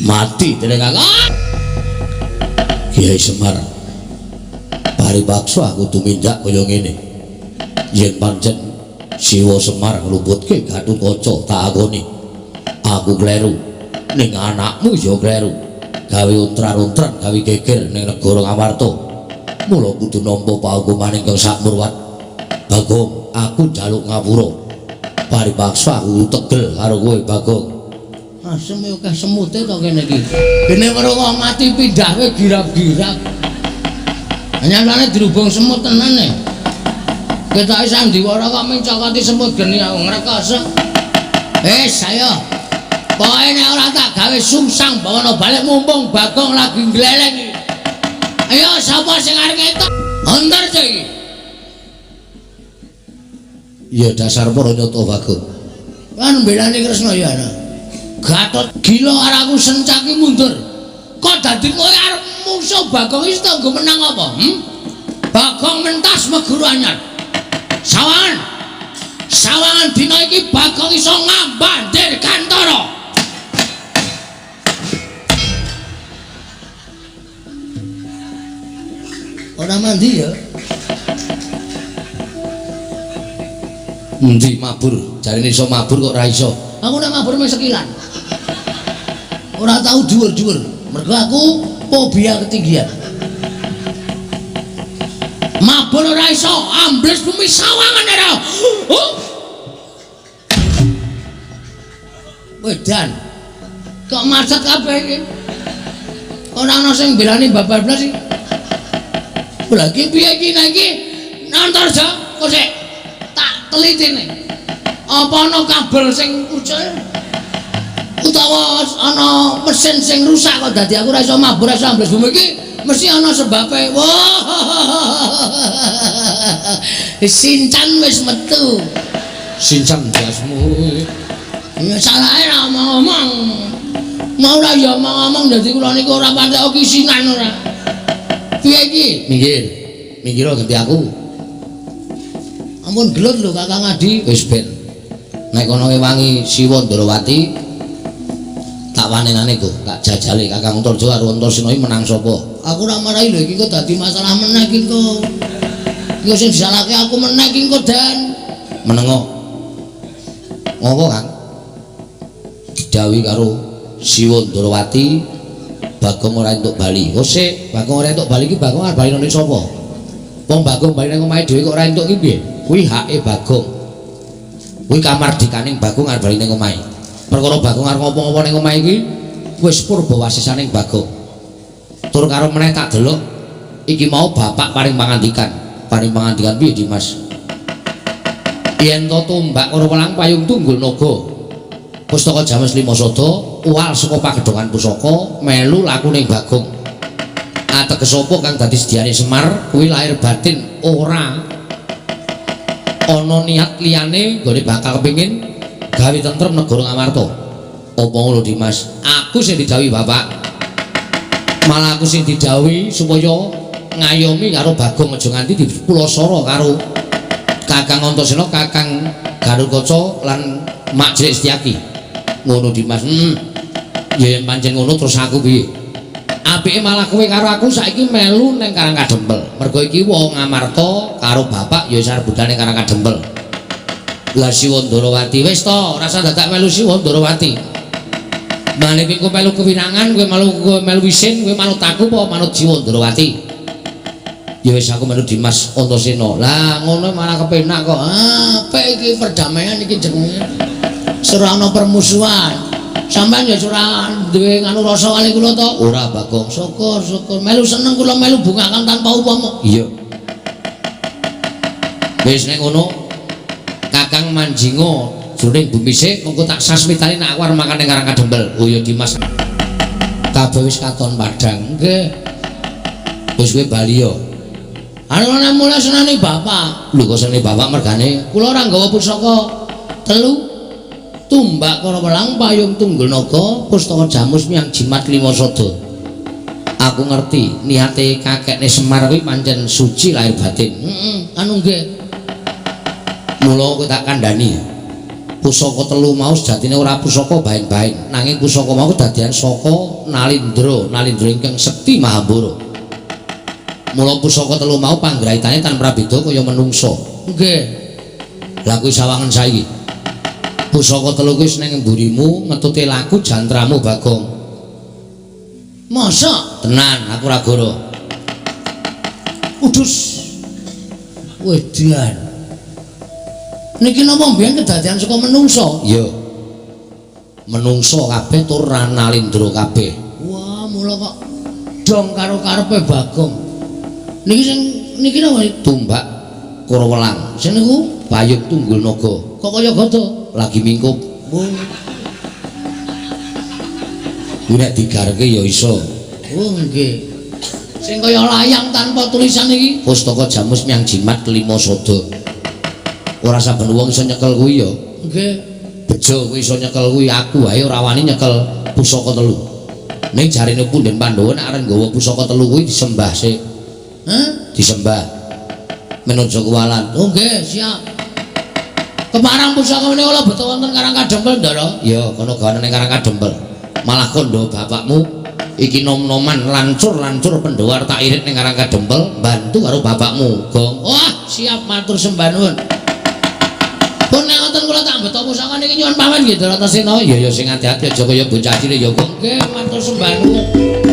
Mati dening aku. Kiai Semar. Paripaksa aku tumindak kaya ngene. Yen pancen Siwa Semar ngluputke Gatotkaca tak akoni. Aku kleru. Ning anakmu ya kleru. Gawe untran-untran, gawe geger ning negara Ngamarta. Mula kudu nampa paukuman ingkang sakmurwat. Bagong, aku njaluk ngapura. Paripaksa aku tegel karo kowe, Bagong.
Asem yo akeh semute to kene iki. Dene weruh wong mati pindah kowe girap-girap. Nyatane dirubung semut tenan e. Ketoke sandiwara kok mencokoti semut geni aku ngrekoso. Wis ayo. Pokoke nek ora tak gawe sungsang bawana balik mumpung Bagong lagi ngleleng iki. Ayo sapa sing arep ngetok? Antar iki.
Ya dasar para nyata Bagong.
Kan mbelani Kresna ya ana. Gatot gila karo aku sencaki mundur. Kok dadi kowe arep mungsuh Bagong iki tanggo menang apa? Bagong mentas meguru anyar. Sawangan. Sawangan dina iki Bagong iso ngambah Dirgantara. Ora mandi ya.
Endi mabur? Jarene iso mabur kok ora iso.
Aku nek mabur mung sekilan. Ora tau dhuwur-dhuwur. Mergo aku fobia ketinggian. Mabur ora iso, ambles bumi sawangan ora. Oh. Wedan. Kok macet kabeh iki? Ora ana sing mbelani babar blas iki. Lha iki piye iki nek iki? Antarja kok sik tak telitine. Apa ana kabel sing ucul? Utawa ana mesin sing rusak kok dadi aku ora iso mabur ora iso ambles bumi iki mesti ana sebabe. Wah. Sincan wis metu.
Sincan jasmu.
Ya salahe ra omong-omong. Mau ora ya omong-omong dadi kula niku ora patek kisinan ora. Piye iki?
Minggir. Minggir ganti aku.
Ampun gelut lho Kakang Adi.
Wis ben. Nek kono ngewangi Siwa Ndrawati tak wanenane go, tak jajale Kakang Antarja karo Antasena iki menang sapa?
Aku ora marahi lho iki kok dadi masalah meneh iki kok. Iki sing disalahke aku meneh iki kok Dan.
Menengo. Ngopo, Kang? Didhawuhi karo Siwa Ndrawati Bagong ora entuk bali. Oh sik, Bagong ora entuk bali iki Bagong arep bali nang sapa? Wong Bagong bali nang omahe dhewe kok ora entuk iki piye? Kuwi hake Bagong. Kuwi kamardikaning Bagong arep bali nang omahe. Perkara Bagong arep ngopo-ngopo ning omahe iki wis purba wasisaning Bagong. Tur karo meneh tak delok iki mau bapak paring pangandikan. Paring pangandikan piye Dimas? Yen to tumbak karo welang payung tunggul naga. Pustaka James Lima Sada uwal saka pagedhongan pusaka melu lakune Bagong. Ateges apa kang dadi sediane Semar kuwi lahir batin ora ana niat liyane nggone bakal kepengin gawe tentrem negara Ngamarta. Apa ngono Dimas? Aku sing didhawuhi bapak. Malah aku sing didhawuhi supaya ngayomi karo Bagong aja nganti dipulasara karo Kakang Antasena, Kakang Garukaca lan Mak Cilik Setyaki. Ngono Dimas. Ya yen pancen ngono terus aku piye? Apike malah kowe karo aku saiki melu ning Karang Kadempel. Mergo iki wong Ngamarta karo bapak ya wis arep budal ning Karang Kadempel. Lah Siwa Ndrawati wis to, ora usah dadak melu Siwa Ndrawati. Mane kowe melu kewinangan, kowe melu isin, kowe manut aku apa manut Siwa Ndrawati? Ya wis aku melu Dimas Antasena.
Lah ngono malah kepenak kok. Ah, apik iki perdamaian iki jenenge. Ora ana permusuhan. Sampeyan ya ora duwe nganu rasa kali kula to?
Ora Bagong.
Syukur, syukur. Melu seneng kula melu bungakan tanpa upama.
Iya. Wis nek ngono Kakang manjinga jroning bumi sik mengko tak sasmitane nek aku arep makan ning Karang Kadempel. Oh ya Dimas.
Kabeh wis katon padhang. Nggih.
Wis kowe bali ya.
Anu nek mulai senane bapak.
Lho kok senane bapak mergane
kula ora nggawa pusaka telu. Tumbak karo welang payung tunggul naga pustaka jamus miang jimat lima sada.
Aku ngerti niate kakekne Semar kuwi pancen suci lahir batin.
Heeh, anu nggih.
Mula kowe tak kandhani. Pusaka telu mau sejatine ora pusaka baen-baen, nanging pusaka mau kedadian saka Nalindra, Nalindra ingkang sekti Mahambara. Mula pusaka telu mau panggraitane tan prabeda kaya menungsa.
Nggih.
Lah kuwi sawangen saiki. Pusaka telu kuwi wis ning mburimu ngetute laku jantramu Bagong.
Masa?
Tenan, aku ora goro.
Udus. Wedan. Niki napa mbiyen kedadian saka menungsa?
Iya.
Menungso kabeh tur Ranalindra kabeh.
Wah, mula kok dong karo karepe Bagong. Niki sing niki napa?
Tumbak Kurawelang.
Sing niku
Payung Tunggul Naga.
Kok kaya gada?
Lagi mingkup.
Oh.
Kuwi nek digarke ya iso.
Oh nggih. Sing kaya layang tanpa tulisan iki
pustaka Jamus Miang Jimat kelima sada. Ora saben wong iso nyekel kuwi ya.
Nggih.
Bejo kuwi iso nyekel kuwi, aku wae ora wani nyekel pusaka telu. Ning jarene punden Pandhawa nek arep nggawa pusaka telu kuwi disembah sik.
Hah?
Disembah. Menuju kuwalan.
Oh nggih, siap. Keparang pusaka menika kula beto wonten Karang Kadempel, Ndara.
Ya, kono gawane ning Karang Kadempel. Malah kandha bapakmu iki nom-noman lancur-lancur Pandhawa tak irit ning Karang Kadempel, bantu karo bapakmu, Gong.
Wah, siap matur sembah nuwun. Pun nek ngoten kula tak beto pusaka niki nyuwun pamit nggih Bratasena.
Ya ya sing ati-ati aja kaya bocah cilik ya, Gong.
Nggih, matur sembah nuwun.